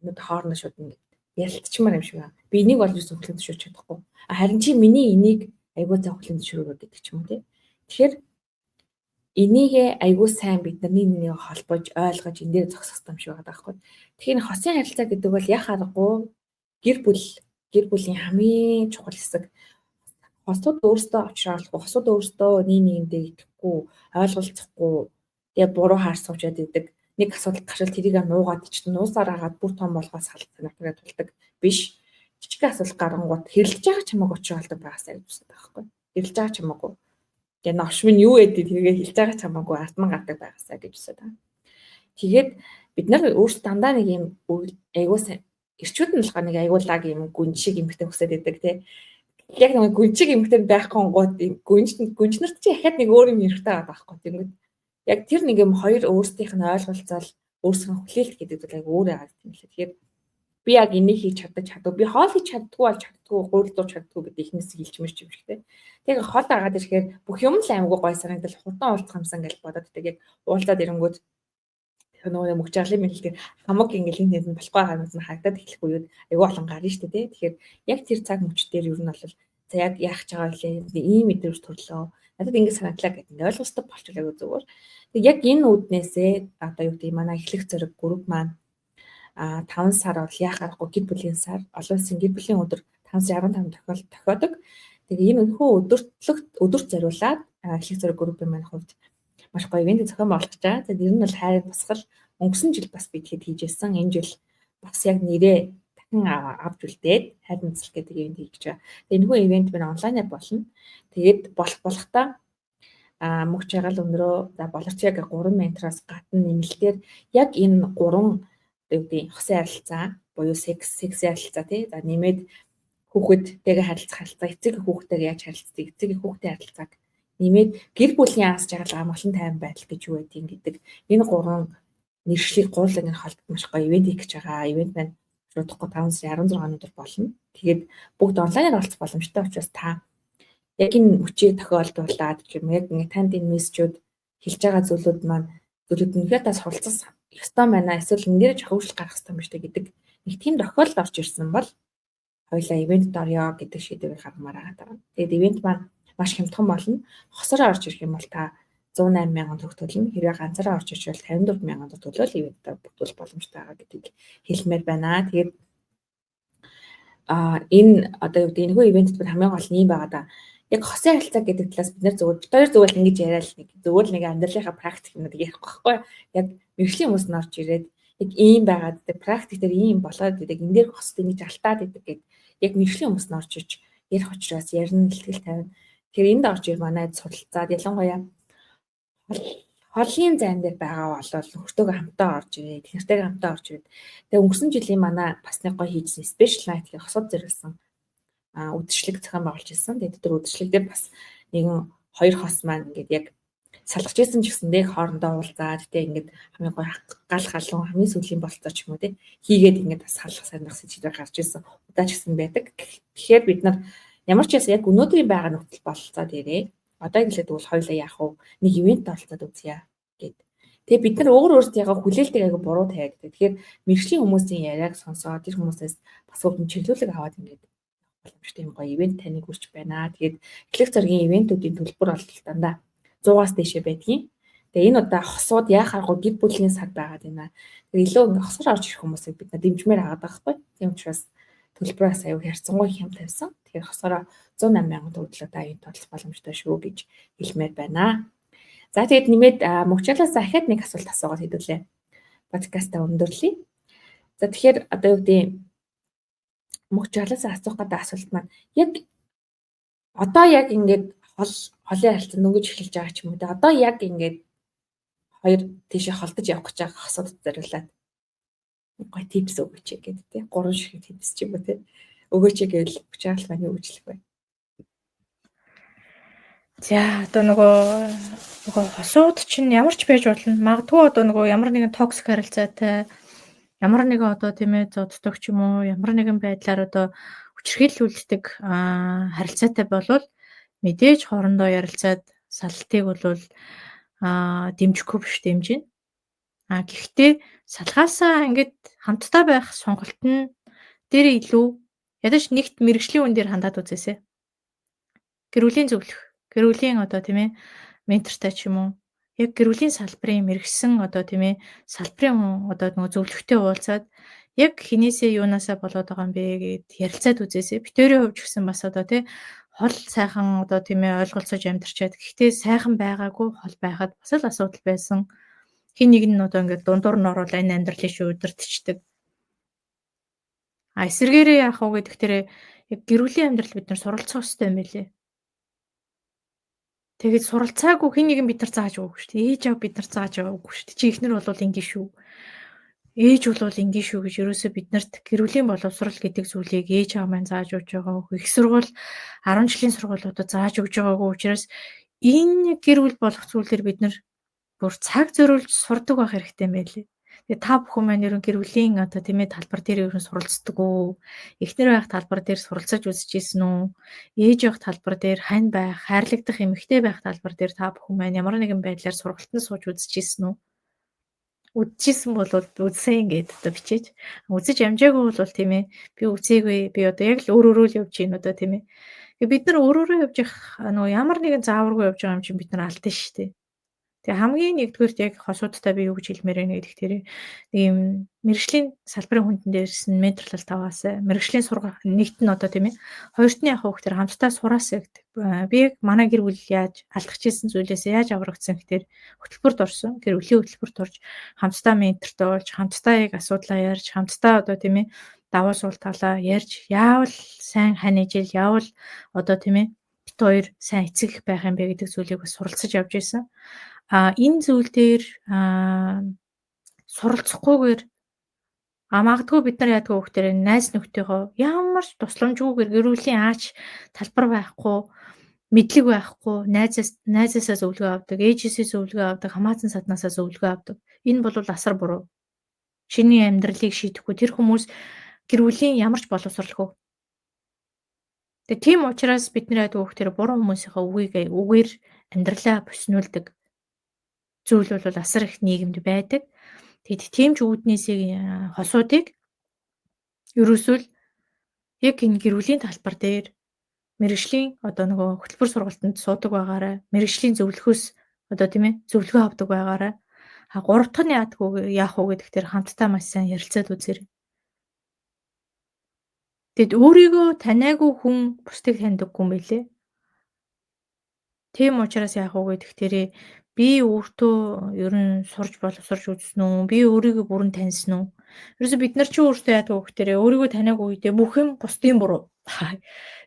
юмуд хоорондоо шууд ингээд ярилцчмаар юм шиг байна. Би энийг бол юусэн хүлээн зөвшөөрч чадахгүй. Харин чи миний энийг айгуу сайн хүлээн зөвшөөрөө гэдэг ч юм уу тий. Тэгэхээр энийгээ айгуу сайн бид нар нэг нэгийг холбож ойлгож энэ дээр зогсох хэрэгтэй юм шиг байгаа байхгүй. Тэгэхээр хосын харилцаа гэдэг бол яг аргагүй гэр бүл гэр бүлийн хамгийн чухал хэсэг. Хосууд өөрсдөө очроолгүй, хосууд өөрсдөө нэг нэгэндээ итгэхгүй, ойлголцохгүй, тэгээ буруу хаар суучаад идэг. Нэг асуудал гарчвал тэрийг нуугаад чинь нуусаар агаад бүр том болгоод салцсан тулдаг биш. Жижиг асуудал гарангууд хэрэлдэж байгаа ч хамаагүй очроолдог байгаасаа гэж үздэг байхгүй. Хэрэлдэж байгаа ч хамаагүй. Тэгээ новш минь юу гэдэг тэргээ хэлж байгаа ч хамаагүй ардман гардаг байгаасаа гэж үздэг. Тэгээд бид нар өөрсдөө дандаа нэг юм айгуу сайн эрчүүд нь болохоор нэг айгуу лаг юм гүн шиг эмхтэй хүсээд идэг тий. Яг нэг гүн шиг эмхтэй байхгүй гот гүнж гүнж нарт чи яхад нэг өөр юм хэрэгтэй байгаа байхгүй. Тэнгүүд яг тэр нэг юм хоёр өөрсдийнх нь ойлголцоол өөрсдийнх нь хүлээлт гэдэг зүйл айгуу өөр яагаад юм лээ. Тэгэхээр би яг энийг хийж чадаж чаддаг. Би хоол хийж чаддгүй бол чаддгүй, гурил дууж чаддгүй гэдэг ихнээс хэлчмэр юм шиг те. Тэгээ хол агаад ирэхээр бүх юм л аймгүй гой санагдал хурдан уулзах юмсан гэж бодоод тэг яг уулзаад ирэнгүүт нөгөө мөх жаргалын мэдлэлээр хамаг ингээл энэ тэнд болохгүй хамаг нь харагдаад эхлэх үеуд айгүй олон гарна шүү дээ. Тэгэхээр яг тэр цаг мөч дээр ер нь бол за яг яах гэж байгаа вэ? Ийм мэдрэмж төрлөө. Надад ингэ санагдлаа гэдэг ингээ ойлголцдог болчихвол айгүй зүгээр. Тэг яг энэ үүднээсээ одоо юу гэдэг манай эхлэх зориг групп маань 5 сар бол яах аргагүй гэр бүлийн сар, олон улсын гэр бүлийн өдөр 5 сарын 15 тохиодог. Тэгээ энэ өнхөө өдөртлөгт өдөрт зориулаад эхлэх зориг группийн маань хувьд маш гоё ивент зохион байгуулж байгаа. Тэгээд ер нь бол хайрын тусгал өнгөрсөн жил бас бид хэд хийжсэн. Энэ жил бас яг нэрээ дахин авч үлдээд хайрын тусгал гэдэг ивент хийж байгаа. Тэгээд энэхүү ивент маань онлайнаар болно. Тэгээд болох болохтаа мөх чагаал өндрөө за боловч яг 3 ментороос гадна нэмэлтээр яг энэ 3 юу гэдэг хосын харилцаа буюу секс харилцаа тий. За нэмээд хүүхэдтэйгээ харилцах харилцаа, эцэг хүүхэдтэйгээ яаж харилцдаг, эцэг хүүхдийн харилцааг нэмээд гэр бүлийн аз жаргал амгалан тайван байдал гэж юу байдгийг гэдэг энэ гурван мэргэжлийг гурлаг ингэ холбох маш гоё ивент хийх гэж байгаа. Ивент маань удахгүй 5 сарын 16-ны өдөр болно. Тэгээд бүгд онлайнаар оролцох боломжтой учраас та яг энэ мөчийг тохиолдуулаад гэх юм яг ингэ танд энэ мессежүүд хэлж байгаа зүйлүүд маань зүйлүүд үнэхээр та суралцах ёстой байна. Эсвэл энэ дээр хөгжил гаргах ёстой юм шүү дээ гэдэг нэг тийм тохиолдол орж ирсэн бол хоёлаа ивентэд орё гэдэг шийдвэрийг гаргамаар байгаа. Тэгээд ивент маань маш хямдхан болно. Хосороо орж ирэх юм бол та 108 мянган төгрөг төлнө. Хэрвээ ганцаараа орж ирвэл 54 мянган төгрөг төлөөл ивентэд бүртгүүлэх боломжтой байгаа гэдгийг хэлмээр байна. Тэгээд энэ одоо юу гэдэг энэхүү ивентэд бид хамгийн гол нь юм байгаа да. Яг хосын харилцаа гэдэг талаас бид нэр зүгээр бид хоёр зүгээр л ингэж яриад нэг зүгээр л нэг амьдралынхаа практик юмнууд ярихгүй байхгүй. Яг мэргэжлийн хүмүүс нь орж ирээд яг ийм байгаад гэдэг практик дээр ийм болоод гэдэг энэ дээр хосд ингэж алтаад гэдэг гэд яг мэргэжлийн хүмүүс нь орж иж ярих учраас ярина, илтгэл тавина. Тэгэхээр энд орж ир манай суралцаад ялангуяа холын зайн дээр байгаа бол нөхөртөөгөө хамтаа орж ирээд, эхнэртэйгээ хамтаа орж ирээд. Тэгээ өнгөрсөн жилийн манай бас нэг гоё хийжсэн special night гэх хосод зориулсан үдшилэг зохион байгуулж ирсэн. Тэгээд тэр үдшилэг дээр бас нэгэн хоёр хос маань ингээд яг салгаж исэн ч гэсэндээ хоорондоо уулзаад тэ ингээд хамгийн гоё гал галуун хамгийн сүүлийн болцоо ч юм уу тэ хийгээд ингээд бас салах санах сэдвээр гарч ирсэн удаа ч гэсэн байдаг. Тэгэхээр бид нар ямар ч байсан яг өнөөдрийн байгаа нөхцөл бололцоод ирээ. Одоо хэлээд бол хоёлаа яах вэ? Нэг ивент оролцоод үзье гэд. Тэгээ бид нар өөр өөрсдийнхөө хүлээлтийг айгу буруу тавиад. Тэгэхээр мэргэжлийн хүмүүсийн яриаг сонсоод тэр хүмүүсээс бас өөр чиглүүлэг аваад ингээд боломжтой юм гоё ивент таныг үрч байна. Тэгээд эхлэх зэргийн ивентүүдийн төлбөр бол дандаа 100-аас дээшээ байдгийн. Тэгээ энэ удаа хосууд яа харахгүй гэр бүлийн сар байгаад байна. Тэгээ илүү ингээ хосоор орж ирэх хүмүүсийг бид нар дэмжмээр агаад байгаа байхгүй. Тийм учраас төлбөрөөс аюу харьцангуй хям тавьсан. Тэгэхээр хосоороо 108 мянган төгрөглөө та юунд оролцох боломжтой шүү гэж хэлмээр байна. За тэгээд нэмээд мөгчөөлөөс ахаад нэг асуулт асуугаад хэдүүлээ. Подкастаа өндөрлөе. За тэгэхээр одоо юу гэдэг мөгчөөлөөс асуух гэдэг асуулт маань яг одоо яг ингээд холын харилцаа дөнгөж эхэлж байгаа ч юм уу. Одоо яг ингээд хоёр тийшээ холдож явах гэж байгаа хосуудад зориулаад гоё типс өгөөч гэдэг тий. 3 ширхэг типс ч юм уу тий. Өгөөч гэвэл мөгчөөл маань юу гэж хэлэх вэ? За одоо нөгөө хосууд чинь ямар ч байж болно. Магадгүй одоо нөгөө ямар нэгэн токсик харилцаатай, ямар нэгэн одоо тийм ээ зодтог ч юм уу, ямар нэгэн байдлаар одоо хүчирхийлүүлдэг харилцаатай болвол мэдээж хоорондоо ярилцаад салалтыг бол дэмжихгүй биш дэмжинэ. Гэхдээ салгаасаа ингээд хамтдаа байх сонголт нь дээр илүү ядаж нэгт мэрэгжлийн үн дээр хандаад үзээсэй. Гэр бүлийн зөвлөх, гэр бүлийн одоо тийм ээ ментортай ч юм уу, яг гэр бүлийн салбарын мэрэгсэн одоо тийм ээ салбарын одоо нөгөө зөвлөхтэй уулзаад яг хинээсээ юунаасаа болоод байгаа юм бэ гэд ярилцаад үзээсэй. Битэрийн хувьд ч гэсэн бас одоо тий хол сайхан одоо тийм ээ ойлголцож амьдарчаад гэхдээ сайхан байгаагүй хол байхад бас л асуудал байсан. Хин нэг нь одоо ингээд дундуур нь ороод энэ амьдралын шүү удирдчихдаг. Эсвэргээрээ яах вэ гэдэг тэр яг гэр бүлийн амьдрал бид нар суралцах хэрэгтэй юм байлээ. Тэгээд суралцаагүй хин нэгэн бид нар зааж өгөөгүй шүү дээ. Ээж аав бид нар зааж өгөөгүй шүү дээ. Чи эхнэр бол ингэ шүү. Ээж бол ингэ шүү гэж ерөөсөө бид нарт гэр бүлийн боловсрал гэдэг зүйлийг ээж аав маань зааж өгч байгаа. Их сургууль 10 жилийн сургуулиудад зааж өгч байгаагүй учраас энэ гэр бүл болох зүйлээр бид нар бүр цаг зориулж сурдаг байх хэрэгтэй юм байлээ. Тэгээ та бүхэн маань ерөн гэр бүлийн одоо тийм ээ талбар дээр ерөн суралцдаг уу? Эхнэр байх талбар дээр суралцаж үзчихсэн үү? Ээж байх талбар дээр хань байх, хайрлагдах эмэгтэй байх талбар дээр та бүхэн маань ямар нэгэн байдлаар сургалтанд сууж үзчихсэн үү? Үзчихсэн бол үзсэн гээд одоо бичээж. Үзэж амжаагүй бол тийм ээ би үзээгүй. Би одоо яг л өөр өөрөө л явж байна одоо тийм ээ. Тэгээ бид нар өөр өөрөө явж явах нөгөө ямар нэгэн зааваргүй явж байгаа юм чинь бид нар алдсан шүү дээ. Тэгээ хамгийн нэгдүгээрт яг хосуудтай би юу гэж хэлмээр байна гэдэг тэр нэг юм мэрэгжлийн салбарын хүндэн дээрс нь менторлолт аваасай. Мэрэгжлийн сурга нэгт нь одоо тийм ээ. Хоёрт нь яг хөөх тэр хамтдаа сураасай гэдэг. Би яг манай гэр бүл яаж алдах хийсэн зүйлээс яаж аврагдсан гэхээр хөтөлбөрт орсон. Гэр бүлийн хөтөлбөрт орж хамтдаа ментортой болж, хамтдаа яг асуудлаа ярьж, хамтдаа одоо тийм ээ давуу сул талаа ярьж, яавал сайн хань ижил, яавал одоо тийм ээ бит хоёр сайн эцэг байх юм бэ гэдэг зүйлийг бас суралцаж явж байсан. Энэ зүйл дээр суралцахгүйгээр магадгүй бид нар яадаг вэ гэхээр найз нөхдийнхөө ямар ч тусламжгүйгээр гэр бүлийн аач талбар байхгүй, мэдлэг байхгүй, найзаасаа зөвлөгөө авдаг, ээжээсээ зөвлөгөө авдаг, хамаатан саднаасаа зөвлөгөө авдаг. Энэ бол асар буруу. Чиний амьдралыг шийдэхгүй тэр хүмүүс гэр бүлийн ямар ч боловсралгүй. Тэгээ тийм учраас бидний адгүй тэр буруу хүмүүсийнхээ үгээр амьдралаа боснуулдаг зүйл бол асар их нийгэмд байдаг. Тэгэд тийм ч үүднээсээ хосуудыг ерөөсөө л яг энэ гэр бүлийн талбар дээр мэргэжлийн одоо нөгөө хөтөлбөр сургалтанд суудаг байгаарай. Мэргэжлийн зөвлөхөөс одоо тийм зөвлөгөө авдаг байгаарай. А гурав дахь нь яадгүй яах вэ гэдэг дээр хамтдаа маш сайн ярилцаад үзээрэй. Тэгэд өөрийгөө таниагүй хүн бусдыг таньдаггүй юм билээ. Тийм учраас яах вэ гэдэг дээрээ би өөртөө ер нь сурж боловсрч үзсэн үү? Би өөрийгөө бүрэн таньсан уу? Ерөөсө бид нар чи өөртөө яадаг вэ гэхээр өөрийгөө таниагүй үедээ бүх юм бусдын буруу.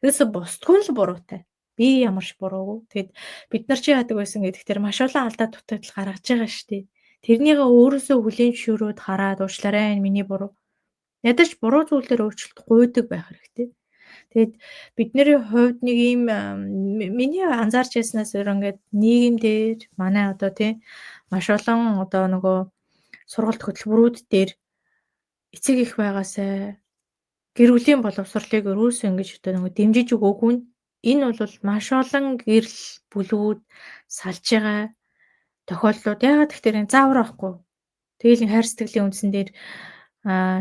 Ерөөсө бусдгүй л буруутай. Би ямар ч буруугүй. Тэгэд бид нар чи яадаг байсан гэдэг дээр маш олон алдаа дутагдал гаргаж байгаа шүү дээ. Тэрнийгээ өөрөөсөө хүлээн зөвшөөрөөд хараад уучлаарай энэ миний буруу. Ядаж буруу зүйлээр өөрчлөлт гуйдаг байх хэрэгтэй. Тэгэд бидний хувьд нэг ийм миний анзаарч байснаас өөр ингээд нийгэмдэр манай одоо тийм маш олон одоо нөгөө сургалт хөтөлбөрүүд дээр эцэг их байгаасай гэр бүлийн боловсролыг өрөөсөө ингэж одоо нөгөө дэмжиж өгөөгүй нь энэ бол маш олон гэрэл бүлүүд салж байгаа тохиолдлууд. Яагаад гэхээр энэ заавар байхгүй. Тэгэл хайр сэтгэлийн үндсэн дээр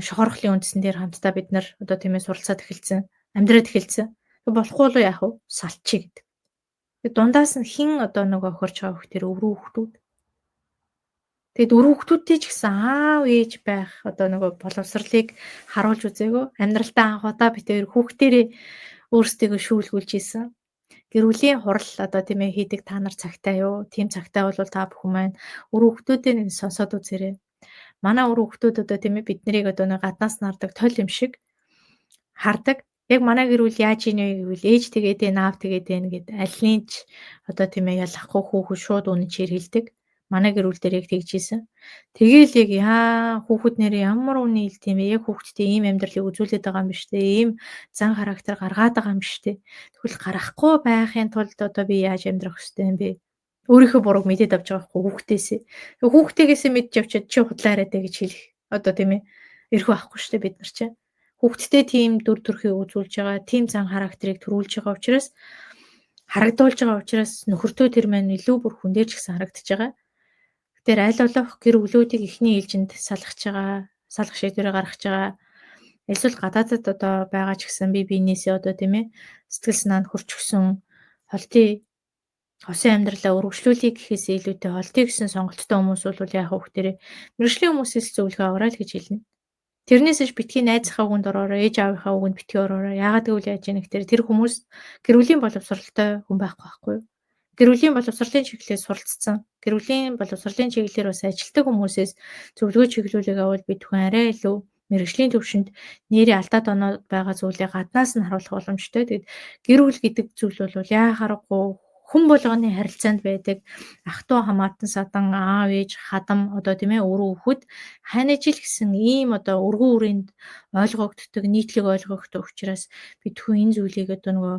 шохорхлын үндсэн дээр хамтдаа бид нар одоо тийм суралцаад эхэлсэн, амьдраад эхэлсэн. Болохгүй бол яах вэ? Салчих гэдэг. Тэгээд дундаас нь хэн одоо нөгөө хохирч байгаа хөх тэр өврүү хүүхдүүд. Тэгээд өврүү хүүхдүүдтэй ч гэсэн аав ээж байх одоо нөгөө боловсролыг харуулж үзээгөө. Амьдралдаа анх удаа бид тэр хүүхдэрээ өөрсдийгөө шүүлгүүлж исэн. Гэр бүлийн хурал одоо тийм хийдэг та нар цагтай юу? Тийм цагтай бол та бүхэн маань өврүү хүүхдүүдээ нэг сонсоод үзээрэй. Манай өврүү хүүхдүүд одоо тийм бид нарыг одоо нэг гаднаас нардаг тол юм шиг хардаг. Яг манай гэр бүл яаж ийн вэ гэвэл ээж тэгээд ээ, наав тэгээд ээ гэд алины ч одоо тийм ялахгүй хүүхэд шууд үнэн чир хэлдэг. Манай гэр бүл дээр яг тэгж ийсэн. Тэгээл яг яа хүүхэд нэрээ ямар үнэ хэл тийм яг хүүхэдтэй ийм амьдралыг үзүүлээд байгаа юм биш үү? Ийм зан характер гаргаад байгаа юм биш үү? Тэгвэл гаргахгүй байхын тулд одоо би яаж амьдрах ёстой юм бэ? Өөрийнхөө бурууг мэдээд авч байгаа байхгүй хүүхдээсээ. Хүүхдээгээсээ мэдж авчиад чи худлаа яриад гэж хэлэх одоо тийм эрх байхгүй шүү дээ бид нар чинь. Хүүхдтэй тийм дүр төрхийг үзүүлж байгаа, тийм зан характерыг төрүүлж байгаа учраас харагдуулж байгаа учраас нөхөртөө тэр маань илүү бүр хүн дээр ч гэсэн харагдаж байгаа. Тэгэхээр аль болох гэр бүлүүдийг эхний ээлжинд салгаж байгаа, салгах шийдвэрээ гаргаж байгаа. Эсвэл гадаадад одоо байгаа ч гэсэн бие биенээсээ одоо тийм сэтгэл санаанд хөрчгсөн холтын хосын амьдралаа өргөжлүүлэе гэхээс илүүтэй холтыг гэсэн сонголттой хүмүүс бол яах вэ гэхээр мэргэжлийн хүмүүсээс зөвлөгөө аваарай л гэж хэлнэ. Тэрнээс иш битгий найзынхаа үгэнд ороорой, ээж аавынхаа үгэнд битгий ороорой. Яагаад гэвэл яаж яах гэхээр тэр хүмүүс гэр бүлийн боловсралтай хүн байхгүй байхгүй юу? Гэр бүлийн боловсролын чиглэлээр суралцсан, гэр бүлийн боловсролын чиглэлээр бас ажилтдаг хүмүүсээс зөвлөгөө чиглүүлэг авал бид хүн арай илүү мэргэжлийн төвшөнд нэрээ алдаа доноо байгаа зүйлийг гаднаас нь харуулах боломжтой. Тэгэд гэр бүл гэдэг зүйл бол яа харахгүй хүн болгоны харилцаанд байдаг ах トゥ хамаатан садан аав ээж хадам одоо тийм өрөө хөхөд хань ижил гэсэн ийм одоо өргөн үрээнд ойлгогддог нийтлэг ойлгогддог учраас бид хүн энэ зүйлийг одоо нөгөө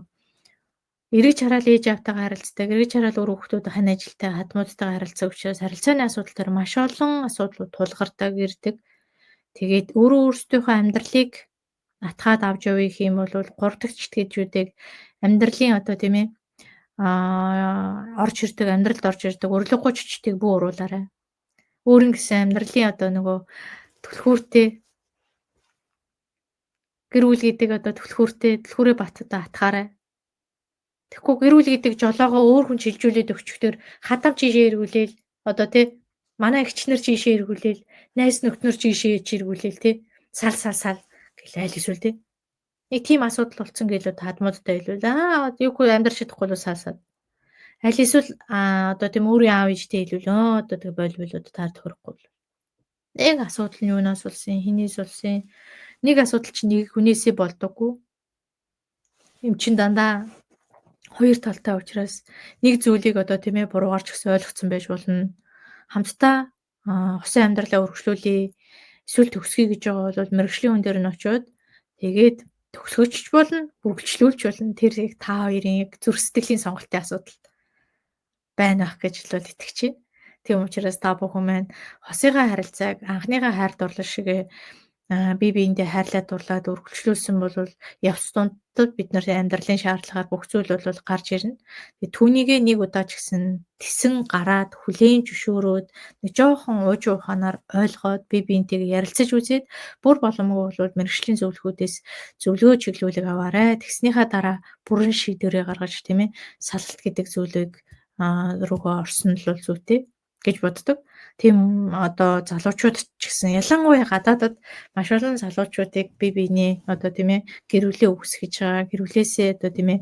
эргэж хараал ээж аавтайгаа харилцдаг, эргэж хараал өөр хүүхдүүд хань ажилтай хадмуудтайгаа харилцдаг учраас харилцааны асуудал төр маш олон асуудлууд тулгардаг ирдэг. Тэгээд өөрөө өөрсдийнхөө амьдралыг атгаад авч явах юм бол гурав дахь читгэжүүдийг амьдралын одоо тийм орж ирдэг, амьдралд орж ирдэг урилгагүй чичтийг бүү уруулаарай. Өөрийн гэсэн амьдралын одоо нөгөө түлхүүртэй гэр бүл гэдэг одоо түлхүүртэй түлхүүрээ бат одоо атгаарай. Тэгэхгүй гэр бүл гэдэг жолоогоо өөр хүн шилжүүлээд өгчөхдөр хадам чишээ эргүүлээл одоо тий манай эгчнэр чишээ эргүүлээл найз нөхдөр чишээ эргүүлээл тий сал сал сал гэл айл эсвэл тий нэг тийм асуудал болцсон гэлээ хадмуудтай хэлвэл аа юугүй амьдрч чадахгүй л сал сал аль эсвэл одоо тийм өөрийн аав ээжтэй хэлвэл өө одоо тэг боль боль одоо таар тохирохгүй л нэг асуудал нь юунаас болсон хинээс болсон нэг асуудал чинь нэг хүнээсээ болдоггүй юм чин дандаа хоёр талтай учраас нэг зүйлийг одоо тийм буруугаар ч гэсэн ойлгоцсон байж болно. Хамтдаа хосын амьдралаа өргөжлүүлье. Эсвэл төгсгий гэж байгаа бол мэргэжлийн хүн дээр нь очиод тэгээд төгсгөж болно, үргэлжлүүлж болно. Тэр яг та хоёрын яг зүрх сэтгэлийн сонголтын асуудал байна ах гэж л итгэж байна. Тийм учраас та бүхэн маань хосынхаа харилцааг анхныхаа хайр дурлал шиг бие биендээ хайрлаад дурлаад үргэлжлүүлсэн бол явц дундад бид нар амьдралын шаардлагаар бүх зүйл бол гарч ирнэ. Тэгээ түүнийгээ нэг удаа ч гэсэн тесэн гараад хүлээн зөвшөөрөөд нэг жоохон уужуу ухаанаар ойлгоод бие биентэйгээ ярилцаж үзээд бүр боломгүй бол мэргэжлийн зөвлөхүүдээс зөвлөгөө чиглүүлэг аваарай. Тэгснийхаа дараа бүрэн шийдвэрээ гаргаж, тийм ээ, салалт гэдэг зүйлийг рүүгээ орсон л бол зүйтэй гэж боддог. Тийм одоо залуучууд ч гэсэн ялангуяа гадаадад маш олон залуучуудыг бие биений одоо, тийм ээ, гэр бүлээ үүсгэж байгаа. Гэр бүлээсээ одоо, тийм ээ,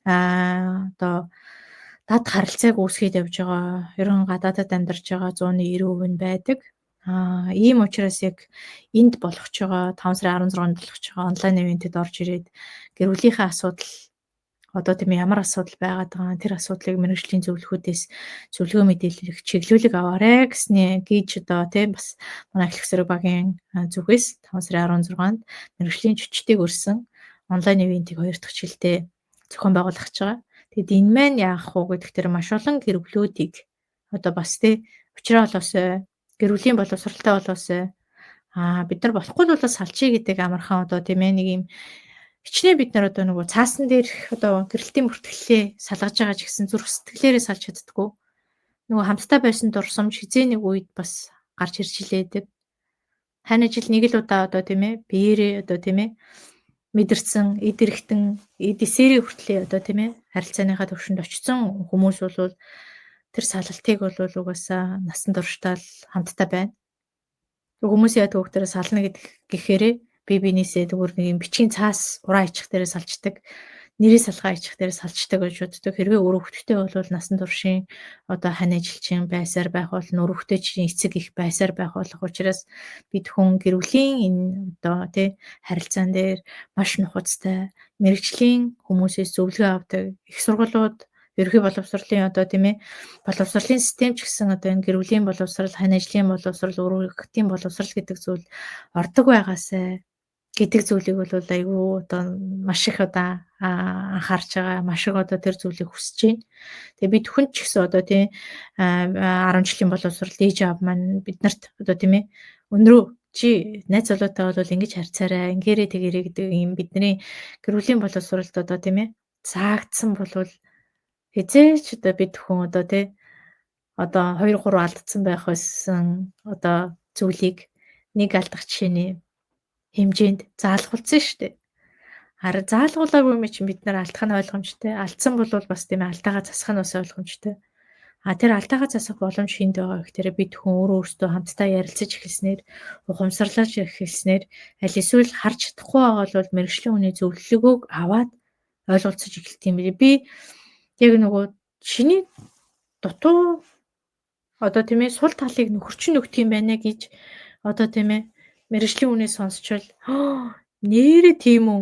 одоо дад харилцааг үүсгээд явж байгаа. Ерөн гадаадад амьдарч байгаа 190% нь байдаг. Ийм учраас яг энд болох ч байгаа 5 сарын 16-нд болох ч байгаа онлайн ивентэд орж ирээд гэр бүлийнхээ асуудал одоо, тийм, ямар асуудал байгаад байгаа, тэр асуудлыг мэргэжлийн зөвлөхүүдээс зөвлөгөө мэдээлэл чиглүүлэг аваарэ гэсний гэж одоо, тийм, бас манай эхлэх зэрэг багийн зүгээс 5 сарын 16-нд мэргэжлийн жүчтийг өрсөн онлайн ивентийг хоёр дахь жилдээ зохион байгуулах гэж байгаа. Тэгэд энэ маань яах вэ гэдэг тэр маш олон гэр бүлүүдийг одоо бас, тий, учраа олоосой, гэр бүлийн боловсралтай болоосой, бид нар болохгүй бол салчий гэдэг амархан одоо, тийм ээ, нэг юм хичнээн бид нар одоо нөгөө цаасан дээрх одоо гэрэлтийн бүртгэлээ салгаж байгаа ч гэсэн зүрх сэтгэлээрээ салж чаддаггүй. Нөгөө хамтдаа байсан дурсамж хэзээ нэг үед бас гарч ирж илээдэг. Хань ажил нэг л удаа одоо, тийм ээ, биеэрээ одоо, тийм ээ, мэдэрсэн, эд эрэхтэн, эд эсэрээ хүртлээ одоо, тийм ээ, харилцааныхаа төвшөнд очсон хүмүүс бол тэр салалтыг бол угаасаа насан туршдаа л хамтдаа байна. Хүмүүс яадаг вэ гэхээр сална гэдэг гэхээрээ бие биенээсээ зүгээр нэг юм бичгийн цаас ураа ичих дээрээ салждаг, нэрээ салгаа ичих дээрээ салждаг гэж боддог. Хэрвээ өөр хөвгттэй бол насан туршийн одоо хань ажилчин байсаар байх бол өрөвхтэй чинь эцэг их байсаар байх болох учраас бид хүн гэр бүлийн энэ одоо, тий, харилцаан дээр маш нухацтай мэргэжлийн хүмүүсээс зөвлөгөө авдаг. Их сургуулиуд ерөнхий боловсролын одоо, тийм ээ, боловсролын систем ч гэсэн одоо энэ гэр бүлийн боловсрол, хань ажлын боловсрол, өрөвхтийн боловсрол гэдэг зүйл ордог байгаасай гэдэг зүйлийг бол айгүй одоо маш их одоо анхаарч байгаа, маш их одоо тэр зүйлийг хүсэж байна. Тэгээ бид хүн ч гэсэн одоо, тийм, 10 жилийн боловсрол ээж аав маань биднэрт одоо, тийм ээ, өндрөө чи найз залуутай бол ингэж харьцаарай, ингээрээ тэгэрээ гэдэг юм бидний гэр бүлийн боловсролд одоо, тийм ээ, заагдсан болвол хэзээ ч одоо бид хүн одоо, тий, одоо 2 3 алдсан байх байсан одоо зүйлийг нэг алдах жишээний хэмжээнд заалгуулсан шүү дээ. Харин заалгуулаагүй юм чинь бид нар алдах нь ойлгомжтой. Алдсан бол бас, тийм ээ, алдаагаа засах нь бас ойлгомжтой. А тэр алдаагаа засах боломж хэнд байгаа гэхээр бид хүн өөрөө өөрсдөө хамтдаа ярилцаж эхэлснээр, ухамсарлаж эхэлснээр, аль эсвэл харж чадахгүй байгаа бол мэргэжлийн хүний зөвлөгөөг аваад ойлголцож эхэлт юм билээ. Би яг нөгөө шиний дутуу одоо, тийм ээ, сул талыг нөхөрчин өгдөг юм байна гэж одоо, тийм ээ, мэргэжлийн хүнээс сонсчвол нээрээ тийм үү